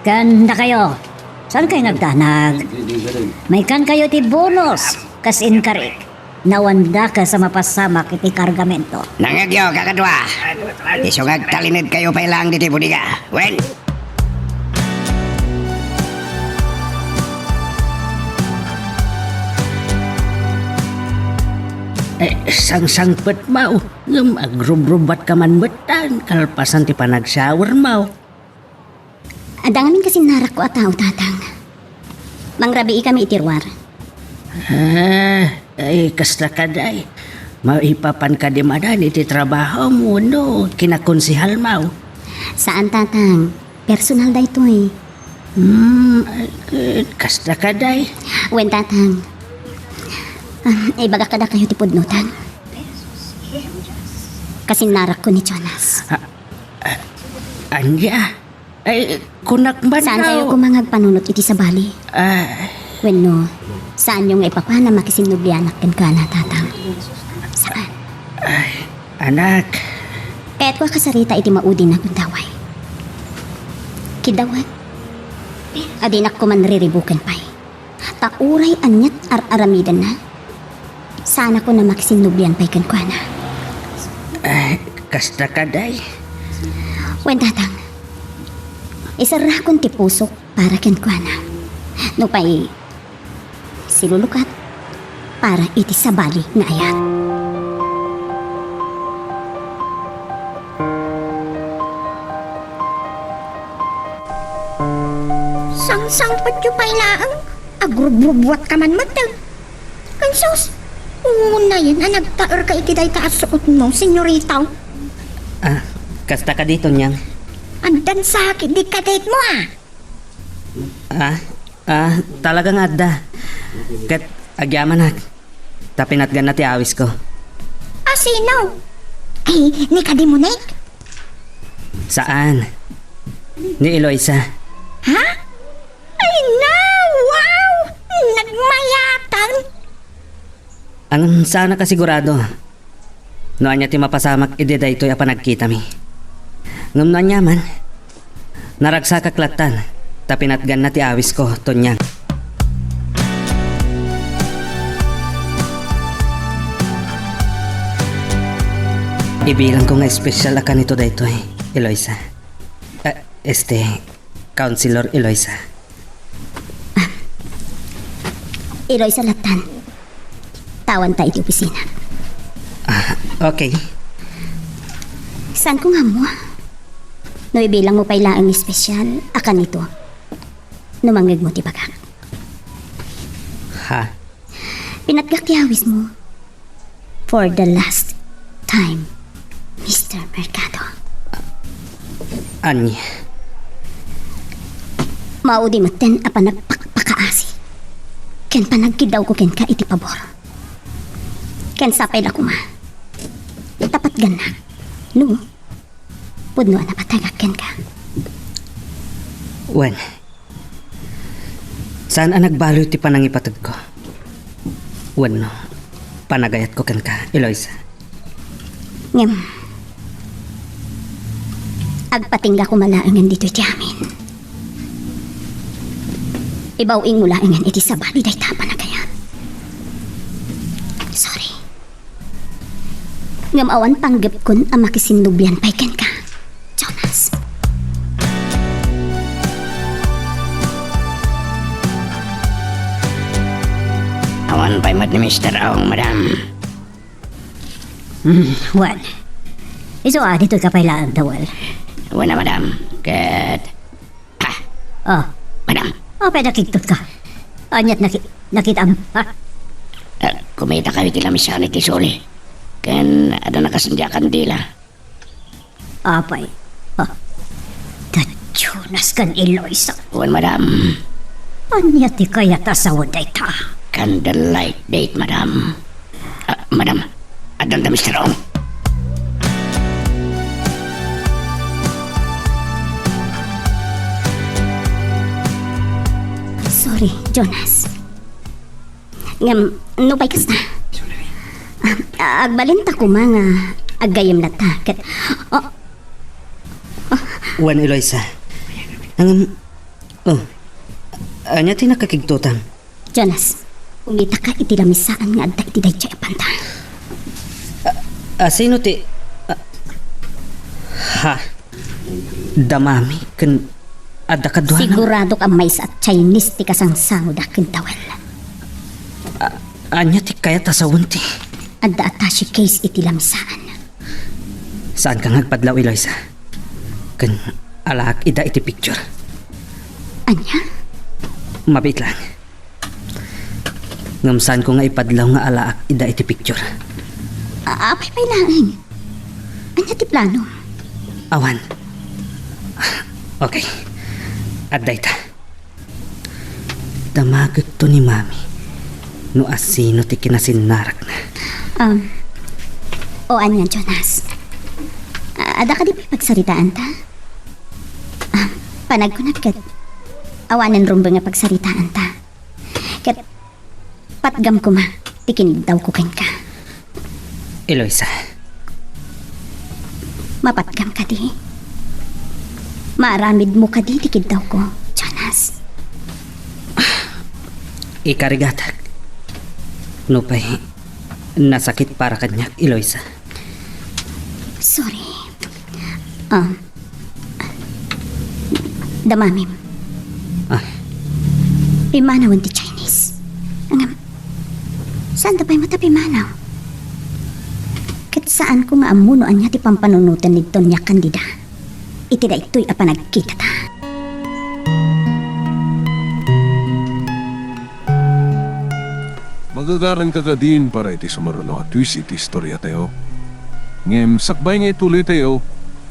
Ken dakayo, saankayo nga agdanag? Maikkankayo iti bonus kas inkarik. Awan dakes a mapasamak iti kargamento. Nangngegyo, kakadua. Isu nga agtalinedkayo pay laeng ditoy bodega. Wen. Eh, sangsangpetmo, ngem agrubrubuatka man metten, kalpasan ti panagshowermo. Adda ngamin kasinnarakko a tao, Tatang. Mangrabiikami iti ruar. Ah, ay, kasta kadi. Maipapan kadi manen iti trabahom wenno kinakonsehalmo? Saan, Tatang. Personal daytoy. Hmm, ay, kasta kadi. Wen, Tatang. Ah, ibagak kadakayo ti pudno, Tang. Kasinnarakko ni Jonas. Ah, ah, ania? Ay, kunak man. Saankayo koma nga agpanunot iti sabali? Ah. Wenno, saanyo nga ipapan a makisinnublianak kenkuana, Tatang? Saan? Ay, anak. Kayatko a kasarita iti maudina gundaway. Kidawat, a dinak koman riribuken pay. Ta uray aniat ar-aramidenna, saanakon a makisinnublian pay kenkuana. Ay, kasta kadi. Wen, Tatang, iserrakon ti pusok para kenkuana. Nupay silulukat para iti sabali nga ayat. Sangsangpetyo pay laeng, agrubrubuatka man metten. Ken sus, unayen a nagtaerka iti dayta a suotmo, senyorita. Ah, kasta kadi, Tonyang? Addan sakit di kadetmo, ah. Ah, ah, talaga nga adda. Ket agyamanak. Ta pinatganna ti awisko. A sino? Ay, ni Kadimunek? Saan. Ni Eloisa. Ha? Ay na! Wow! Nagmayatan! Ngem saanak a sigurado no ania ti mapasamak idi daytoy a panagkitami. Ngem no aniaman, naragsakak lattan ta pinatganna ti awisko, Tonyang. Ibilangko nga espesyal a kanito daytoy, Eloisa. Eh, este, Councilor Eloisa. Ah, Eloisa lattan. Tawanta iti opisina. Ah, okay. Saanko nga ammo? No ibilangmo pay laeng espesyal a kanito, no mangngegmo ti bagak. Ha? Pinatgak ti awismo. For the last time, Mister Mercado. Ania? Maudi metten a panagpakpakaasi ken panagkiddawko kenka iti pabor. Ken sapay la koma ta patgannak no pudno a napatagak kenka. Wen, saan a nagbaloy ti panangipategko wenno panagayatko kenka, Eloisa. Ngem, agpatingga koma laengen ditoy ti amin. Ibaw-ingmo laengen iti sabali dayta a panagayat. Sorry. Ngem awan panggepkon a makisinnublian pay kenka, Jonas. Awan pay met ni Mister Ong, madam. Hmm, wen. Isu a, ditoy ka pay laeng, Dawel. Wen a, madam. Ket, ah. Oh. Madam. Apay nakigtot ka? Ania't naki-, nakitam, ha? Ah, kumitakayo iti lamisaan iti suli. Ken adda nakasendia a kandila. Apay. Ah. Da Jonas ken Eloisa. Wen, madam. Ania ti kayat a sawen dayta? Candlelight date, madam. Ah, madam, addan da, Mister Ong. Sorry, Jonas. Ngem, nupay kasta? Ah, agbalinta koma nga aggayem latta. Ket, oh. Wen, Eloisa. Ngem, oh. Ania ti nakakigtotam? Jonas, kumitaka iti lamisaan nga adda iti daydiay a banda. Ah, ah, sino ti, ah, ha? Da Mami ken adda kaduana. Siguradok a maysa a Chinese ti kasangsangoda ken Dawel. A-, ania ti kayat a sawen ti? Adda attache case iti lamisaan. Saanka nga agpadlaw, Eloisa. Ken alaak ida iti picture. Ania? Mabiit laeng. Ngem saanko nga ipadlaw nga alaak ida iti picture. A-, apay pay laeng? Ania ti plano? Awan. Okay. Adda ita. Damagekto ni Mami no asino ti kinasinnarakna. Um, o ania, Jonas? A-, adda kadi pay pagsaritaanta? Ah, panagkunak ket awanen rumbeng a pagsaritaanta. Ket patgam koma ti kiniddawko kenka. Eloisa. Mapatgam kadi? Maaramidmo kadi ti kiddawko, Jonas? Ikarigatak. Nupay nasakit para kaniak, Eloisa. Sorry. Um, Da Mamim. Ah. Pimmanawen ti Chinese. Ngem, saanda pay met a pimmanaw? Ket saanko nga ammo no ania ti pampanunoten ni Doña Candida iti daytoy a panagkitata. Magagaranka kadin para iti sumaruno a twist iti istoriatayo. Ngem sakbay nga ituloytayo,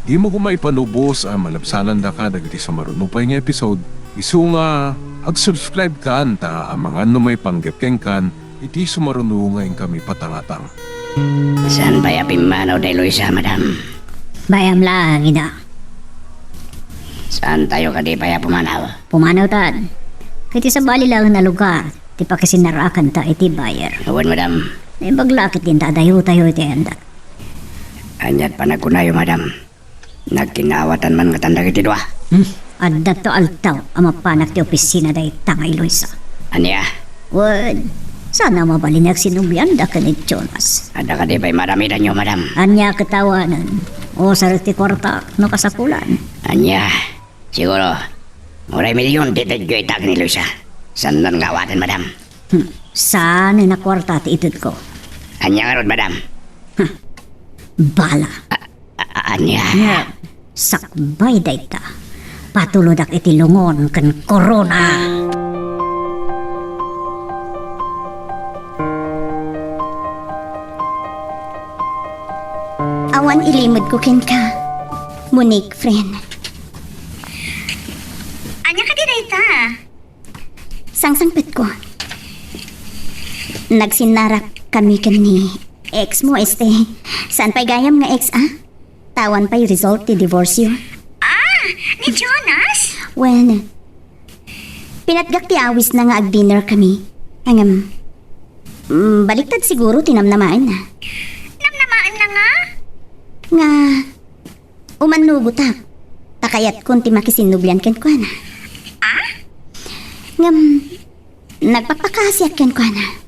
dimo koma ipanubos a malabsanandaka dagiti sumaruno pay nga episode, isu nga ag-subscribe kan ta amangan no maipanggep kenkan iti sumaruno nga inkami patangatang. Saan pay a pimmanaw da Eloisa, madam? Bayam laeng, ida. Saantayo kadi pay a pumanaw? Pumanawtan. Iti sabali laeng a lugar ti pakisinnaraakanta iti buyer. Wen, madam. Naimbag la ket dinta adayotayo iti anda. Ania't panagkunayo, madam? Nagkinawatan man ngatan dagiti dua? Hmm. Addato aldaw a mapanak ti opisina dayta nga Eloisa. Ania? Wen, saan a mabalin nga agsinublianda ken ni Jonas. Adda kadi pay maaramidanyo, madam? Ania ket awanen? Usarek ti kuarta no kasapulan. Ania? Siguro, uray milion ti itedyo ita ken ni Eloisa. Saanna nga awaten, madam? Hmm. Saan a kuarta ti itedko? Ania ngarud, madam? Hmm. Bala. A-, a-, ania? Ania? Sakbay dayta, patulodak iti lungon ken korona. Awan ilimedko kenka, Monique, friend. Ania kadi dayta? Sangsangpetko. Nagsinnarakkami ken ni ex mo, este. Saan pay gayam nga ex, a? Awan pay result ti divorce-yo. Ah, ni Jonas? Wen, pinatgak ti awisna nga ag-dinner kami. Ngem, mm, baliktad siguro ti namnamaenna. Namnamaenna nga? Nga, umannugotak, ta kayatkon ti makisinnublian kenkuana. Ah? Ngem, nagpakpakaasiak kenkuana.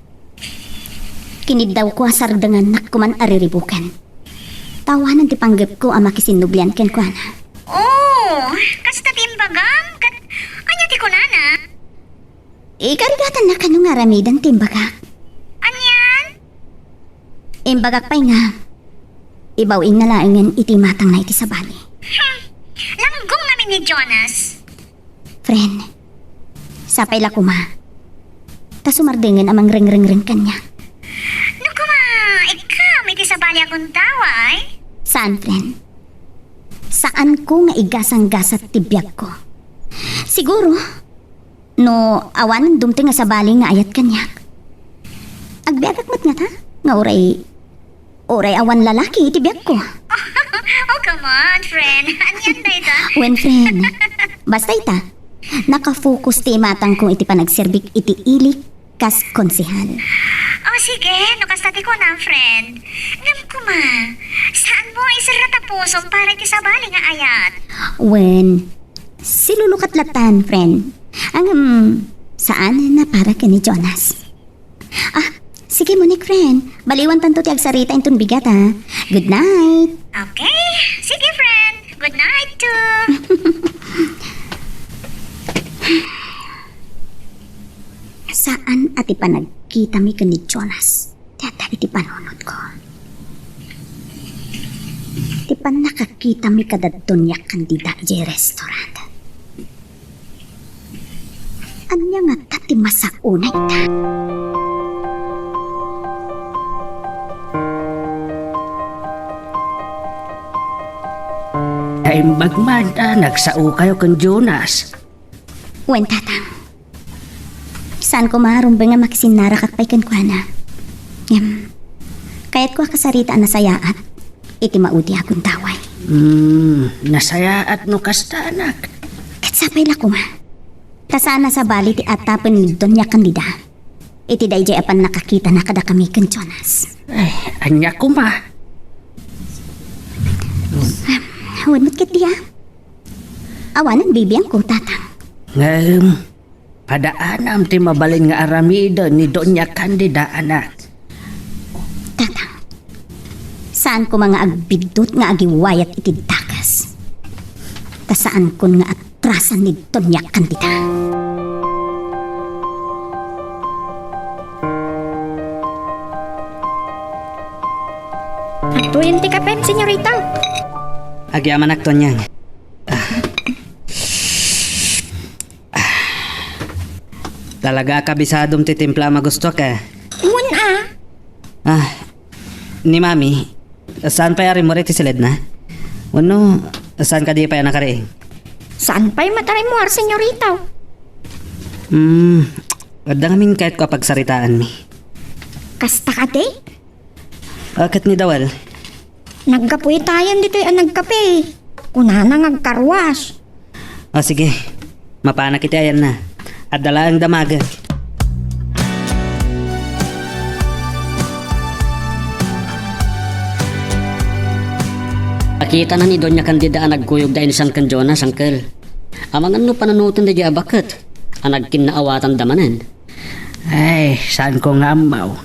Kiniddawko a sardengannak koman a riribuken. Ta awanen ti panggepko a makisinnublian kenkuana. Oh, kasta ti imbagam? Ket ania ti kunana? Ikarigatanna kano nga aramiden ti imbagak? Anian? Imbagak pay nga, Ibaw-inna laengen iti imatangna iti sabali. Hmm. Langgong ngamin ni Jonas. Friend, sapay la koma ta sumardengen a mangrengrengreng kaniak. No koma, ikkam iti sabali a gundaway? Saan, friend. Saanko nga igasanggasat ti biagko. Siguro, no awanen dumtoy nga sabali nga ayat kaniak, agbiagak met ngata nga uray, uray awan lalaki iti biagko. Oh, come on, friend. Anian dayta? Wen, friend. Basta ita, nakafocus ti imatangko iti panagserbik iti ilik kas konsehal. Oh, sige, no kasta ti kunam, friend. Ngem koma, saan mo nga iserra ta pusom para iti sabali nga ayat? Wen, silulukat latan, friend. Ngem, saan na para ken ni Jonas. Ah, sige, Monique, friend. Baliwan tanto ti agsarita inton bigat, ha? Good night. Okay. Sige, friend. Good night, too. Saan a ti panagkitami ken ni Jonas ti adda iti panunotko. Ti pannakakitami kada Doña Candida idiay restaurant. Ania ngata ti masaona ita? Naimbag man a nagsaokayo ken Jonas. Wen, Tatang. Saan koma a rumbeng a makisinnarakak pay kenkuana. Ngem, kayatko a kasarita a nasayaat iti maudi a gundaway. Hmm, nasayaat no kasta, anak. Ket sapay la koma. Ta saan a sabali ti atapen ni Doña Candida iti daydiay a pannakakitana kadakami ken Jonas. Ay, ania koma? Awan met ketdi, a? Awanen bibiangko, Tatang. Ngem, padaanam ti mabalin nga aramiden ni Doña Candida, anak. Tatang, saan koma nga agbiddut nga agiwayat iti dakes. Ta saankon nga atrasan ni Doña Candida. Adtoyen ti kapen, senyorita. Agyamanak, Tonyang. Ah. Ah. Talaga a kabisadom ti timpla a magustuak, eh. Wen a. Ah, ni Mami, saan pay a rimmuar iti siledna? Wenno, saan kadi pay a nakariing? Saan pay met a rimmuar, senyorita? Hmm, adda ngamin kayatko a pagsaritaanmi. Kasta kadi? Ah, ket ni Dawel? Naggapu itayen ditoy a nagkape. Kunana nga agkarwas. Ah, sige. Mapanak iti ayanna. Adda laeng damagen. Nakitana ni Doña Candida a nagkuyogda insan ken Jonas, Uncle. Amangan no panunoten daydiay a baket a nagkinnaawatanda manen. Ay, saanko nga ammo.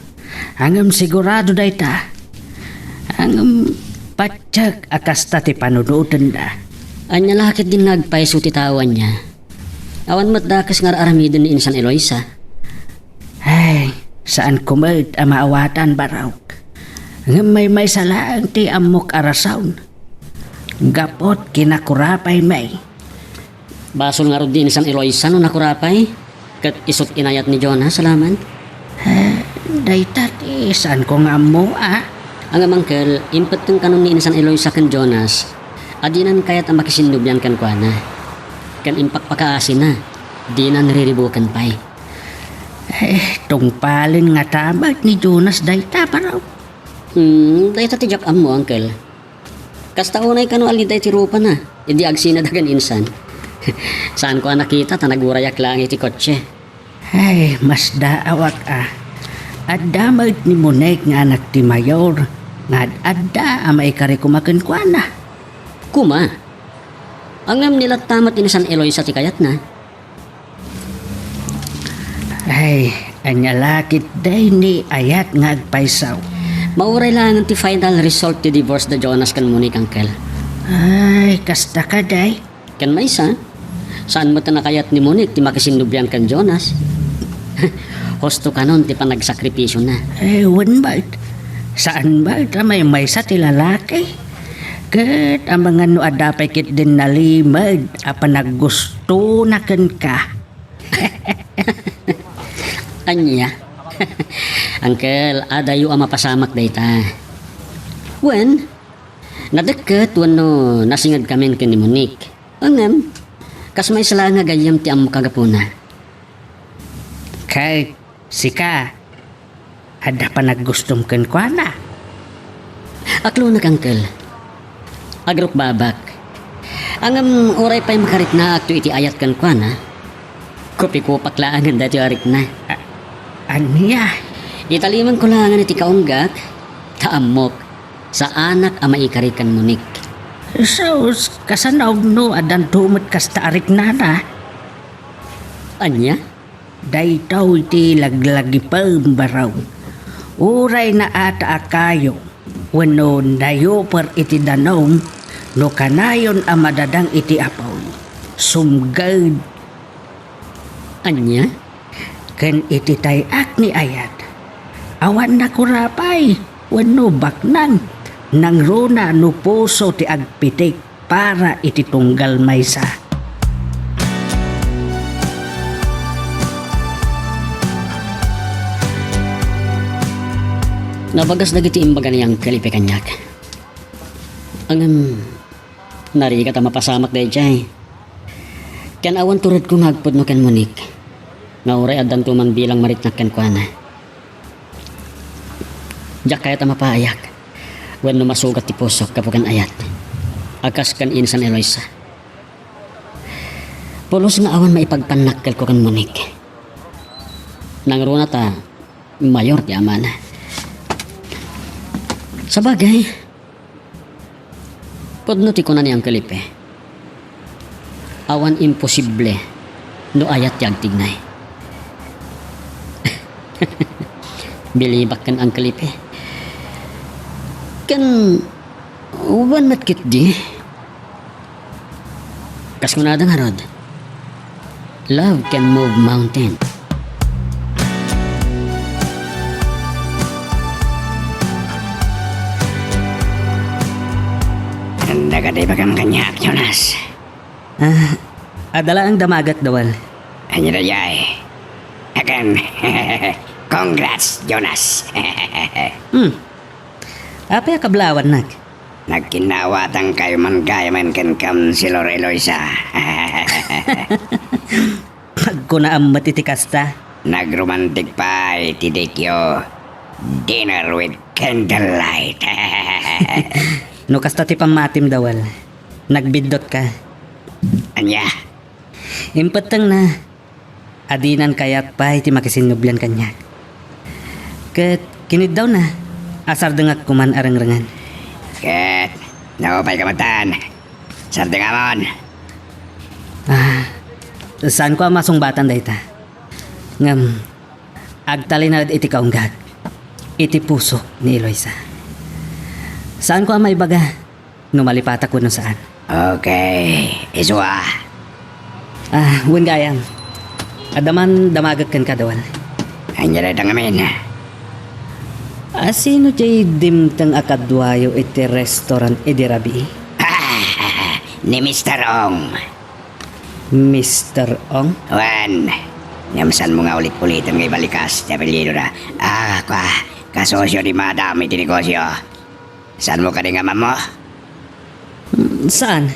Ngem sigurado dayta. Ngem patiek a kasta ti panunotenda. Ania la ketdin nga agpayso ti tao ania? Awan met dakes nga ar-aramiden ni Insan Eloisa. Ay, saanko met a maawatan, barok. Ngem maymaysa laeng ti ammok a rason. Gaput kinakurapay, may. Basol ngarud ni Insan Eloisa no nakurapay, ket isut' inayat ni Jonas, alaman. Eh, dayta ti saanko nga ammo, a? Ngem, Uncle, impetteng kanon ni Insan Eloisa ken Jonas a dinan kayat a makisinnublian kenkuana. Ken impakpakaasina, dinan riribuken pay. Eh, tungpalen ngata met ni Jonas dayta, barok. Hmm, dayta ti diak ammo, Uncle. Kasta unay kano alliday ti rupana idi agsinada ken insan. Saanko a nakita ta nagurayak laeng iti kotse. Ay, masdaawak a. Adda met ni Monique nga anak ti mayor nga ad-adda a maikari koma kenkuana. Koma? Ngem ni latta met ni Insan Eloisa ti kayatna. Ay, ania la ketdi ni ayat nga agpayso? Mauray laengen ti final result ti divorce da Jonas ken Monique, Uncle. Ay, kasta kadi? Ken maysa, saan met a nakayat ni Monique ti makisinnublian ken Jonas. Husto kanon ti panagsakripisiona. Eh, wen met. Saan met a maymaysa ti lalaki? Ket amangan no adda pay ketdin nalimed a panaggustona kenka. Ania? Uncle, adayo a mapasamak dayta. Wen, nadekket wenno nasingedkamin ken ni Monique. Ngem, kas maysa laeng a gayyem ti ammok a gapuna. Ket sika, adda panaggustom kenkuana? Aklonek, uncle. Agrukbabak. Ngem uray pay makariknaakto iti ayat kenkuana, kupikupak laengen daytoy a rikna. A-, ania? Italimenko laengen iti kaunggak, ta ammok, saanak a maikari ken Monique. Sus, kasano no addanto met kasta a riknana? Ania? Daytoy ti laglagipem, baro. Uray naata a kayo wenno nayuper iti danum, no kanayon a madadang iti apuy, sumged. Ania? Ken iti tay-ak ni ayat, awan nakurapay wenno baknang, nangruna no puso ti agpitik para iti tunggal maysa. Nabagas dagiti imbaga ni Uncle Ipe kaniak. Ngem, narigat a mapasamak daydiay. Ken awan turedko nga agpudno ken Monique, nga uray addanto man bilang mariknak kenkuana. Diak kayat a mapaayak wenno masugat ti pusok gapu ken ayat a kas ken insan Eloisa. Pulos nga awan maipagpannakkelko ken Monique. Nangruna ta mayor ti amana. Sabagay, pudno ti kuna ni Uncle Ipe. Awan imposible no ayat ti agtignay. Bilibak ken Uncle Ipe. Ken wen met ketdi. Kas kunada ngarud, love can move mountain. Anda kadi ibagam kaniak, Jonas? Ah, adda laeng damagek, Dawal. Ania daydiay? Akin, congrats, Jonas. Hmm. Apay a kablawannak? Nagkinnaawatangkayo man gayamen ken Councilor Eloisa. Pagkunaam met iti kasta. Nagromantik pay ti date-yo. Dinner with candlelight. No kasta ti pammatim, Dawal, nagbiddotka. Ania? Impettengna a dinan kayat pay ti makisinnublian kaniak. Ket kiniddawna a sardengak koman a rengrengen. Ket naupayka metten. Sardengamon. Ah, saanko a masungbatan dayta. Ngem, agtalinaed iti kaunggak, iti pusok ni Eloisa. Saanko a maibaga no malipatak wenno saan. Okay, isu a. Ah, wen gayam. Adda man damagek kenka, Dawal. Ania dayta ngamin? A, sino diay dimteng a kaduayo iti restaurant idi rabii? Ni Mister Ong. Mister Ong? Wen, ngem saanmo nga ulit-uliten nga ibalikas ti apelyidona. Ah, kua, kasosio ni Madam iti negosio. Saanmo kadi nga ammo? Mm, saan?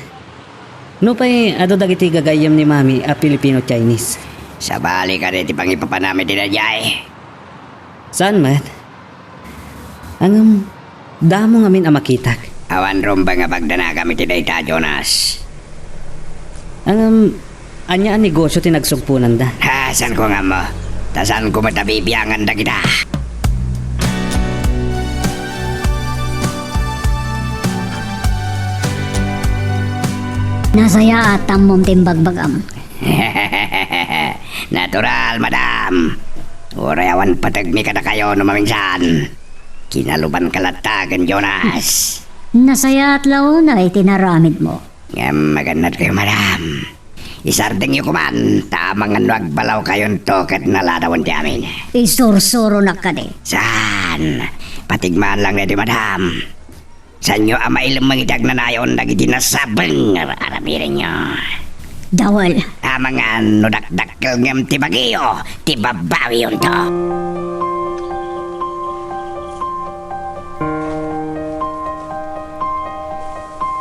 Nupay adu dagiti gagayyem ni Mami a Filipino-Chinese. Sabali kadi ti pangipapanam iti daydiay? Saan met? Ngem, damo ngamin a makitak. Awan rumbeng a pagdanagam iti dayta, Jonas. Ngem, ania a negosio ti nagsugponanda? Ha, saanko nga ammo. Ta saanko met a bibiangan dagita. Nasayaat ta ammom ti imbagbagam. Natural, madam. Uray awan petegmi kadakayo no maminsan. Kinalubanka latta ken Jonas. Nasayaat la unay ti inaramidmo. Ngem agannadkayo, madam. Isardengyo koman, ta amangan no agbalawkayonto ket naladawen ti amin. Isursuronak kadi? Saan? Patigmaan lang daytoy, madam. Saanyo a mailemmeng iti agnanayon dagiti nasabeng nga aramidenyo. Dawel. Amangan no dakdakkel ngem ti bagiyo, ti babbawiyonto.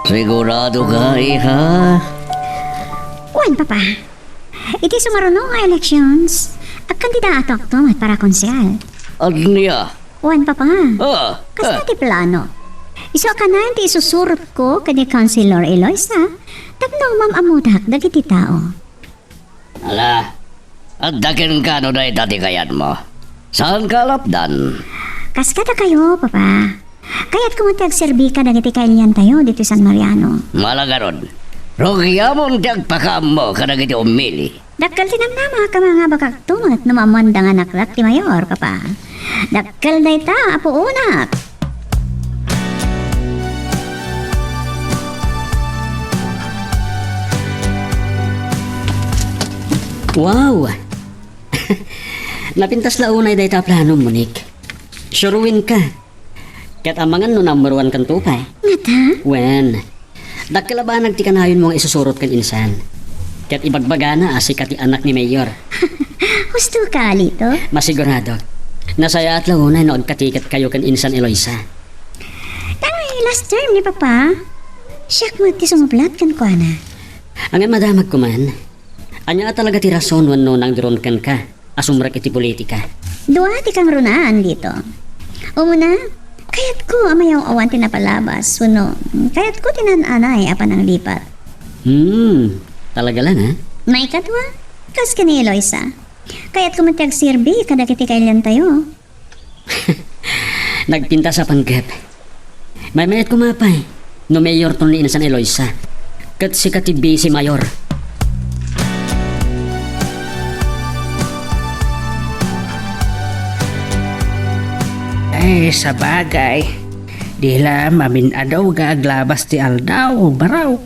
Sigurado ka, iha? Wen, Papa. Iti sumaruno nga elections, agkandidaatok met para konsehal. Ania? Wen, Papa. Ah, kasta ah. Ti plano. Isu a kanayon ti isusurotko ken ni Councilor Eloisa tapno maam-ammodak dagiti tao. Ala, adda kenka no dayta ti kayatmo. Saanka a lapdan. Kas kadakayo, Papa. Kayatko met ti agserbi kadagiti kailiantayo ditoy San Mariano. Ala ngarud, rugiamon ti agpakaammo kadagiti ummili. Dakkel ti namnama a mangabakakto met no maammoanda nga naklat ti mayor, Papa. Dakkel dayta, Apo Unak. Wow! Napintas la unay dayta a planom, Monique. Suroenka. Ket amangan no number one kanto pay. Ngata? Wen, dakkel a banag ti kanayonmo nga isusurot ken insan. Ket ibagbagana a sika ti anak ni Mayor. Husto ka, Lito? Masiguradok. Nasayaat la unay no agkatiketkayo ken insan Eloisa. Tay, last term ni Papa, siak met ti sumublat kenkuana. Ngem madamagko man. Ania a talaga ti rason wenno nangduron kenka a sumrek iti politika? Dua ti kangrunaan dito. Umuna, kayatko a mayaw-awan ti napalabas wenno kayatko ti naan-anay a pananglipat. Hmm, talaga lang, ha? Maikadua, kas ken ni Eloisa, kayatko met ti agserbi kadagiti kailiantayo. Nagpintas a panggep. Maymayat koma pay no mayorton ni insan Eloisa. Ket sika ti vice mayor. Ay, sabagay. Di la mamin-adu nga aglabas ti aldaw, barok.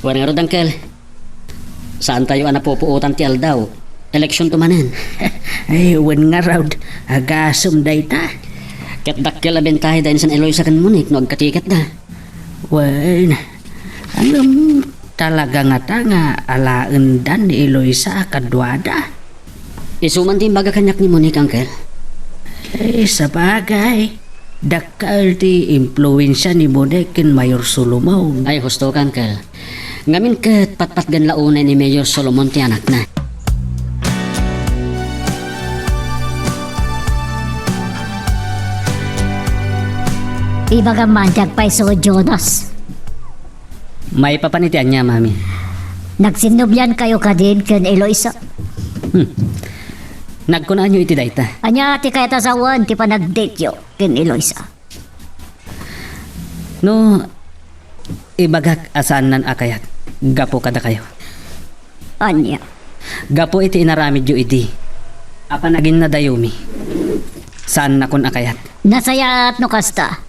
Wen ngarud, Uncle. Saantayo a napupuotan ti aldaw. Eleksionto manen. Ay, wen ngarud, agasem dayta. Ket dakkel a bentahe da insan Eloisa ken Monique no agkatiketda. Wen, ngem talaga ngata nga alaendan ni Eloisa a kaduada? Isu man ti imbaga kaniak ni Monique, Uncle. Eh, sabagay, dakkel ti impluensia ni Monique ken Mayor Solomon. Ay, husto ka, Uncle. Ngamin ket patpatgan la unay ni Mayor Solomon ti anakna. Ibagam man ti agpayso, Jonas. Maipapan iti ania, Mami? Nagsinnobiankayo kadin ken Eloisa? Hmm. Nagkunaanyo iti dayta? Ania ti kayat a sawen ti panagdateyo ken Eloisa? No, ibagak a saannan a kayat gapu kadakayo. Ania? Gapu iti inaramidyo idi a panaginnadayomi, saannakon a kayat. Nasayaat no kasta,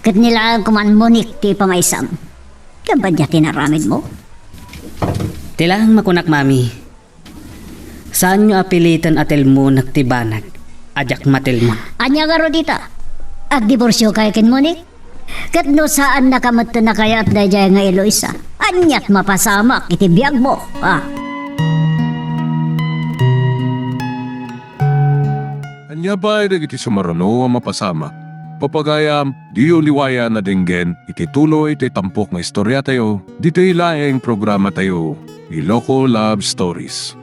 ket ni laeng koma, Monique, ti ipamaysam. Ngem ania ti inaramidmo? Ti laeng makunak, Mami, saanyo a piliten a tilmonek ti banag a diak matilmon. Ania ngarud ita? Agdiborsiokayo ken Monique? Ket no saannaka metten a kayat daydiay nga Eloisa, aniat mapasamak iti biagmo, a? Ania pay dagiti sumaruno a mapasamak? Papagayam, diyo liwayan a denggen iti tuloy ti tampok nga istoriatayo, ditoy laeng programatayo, Iloko Love Stories.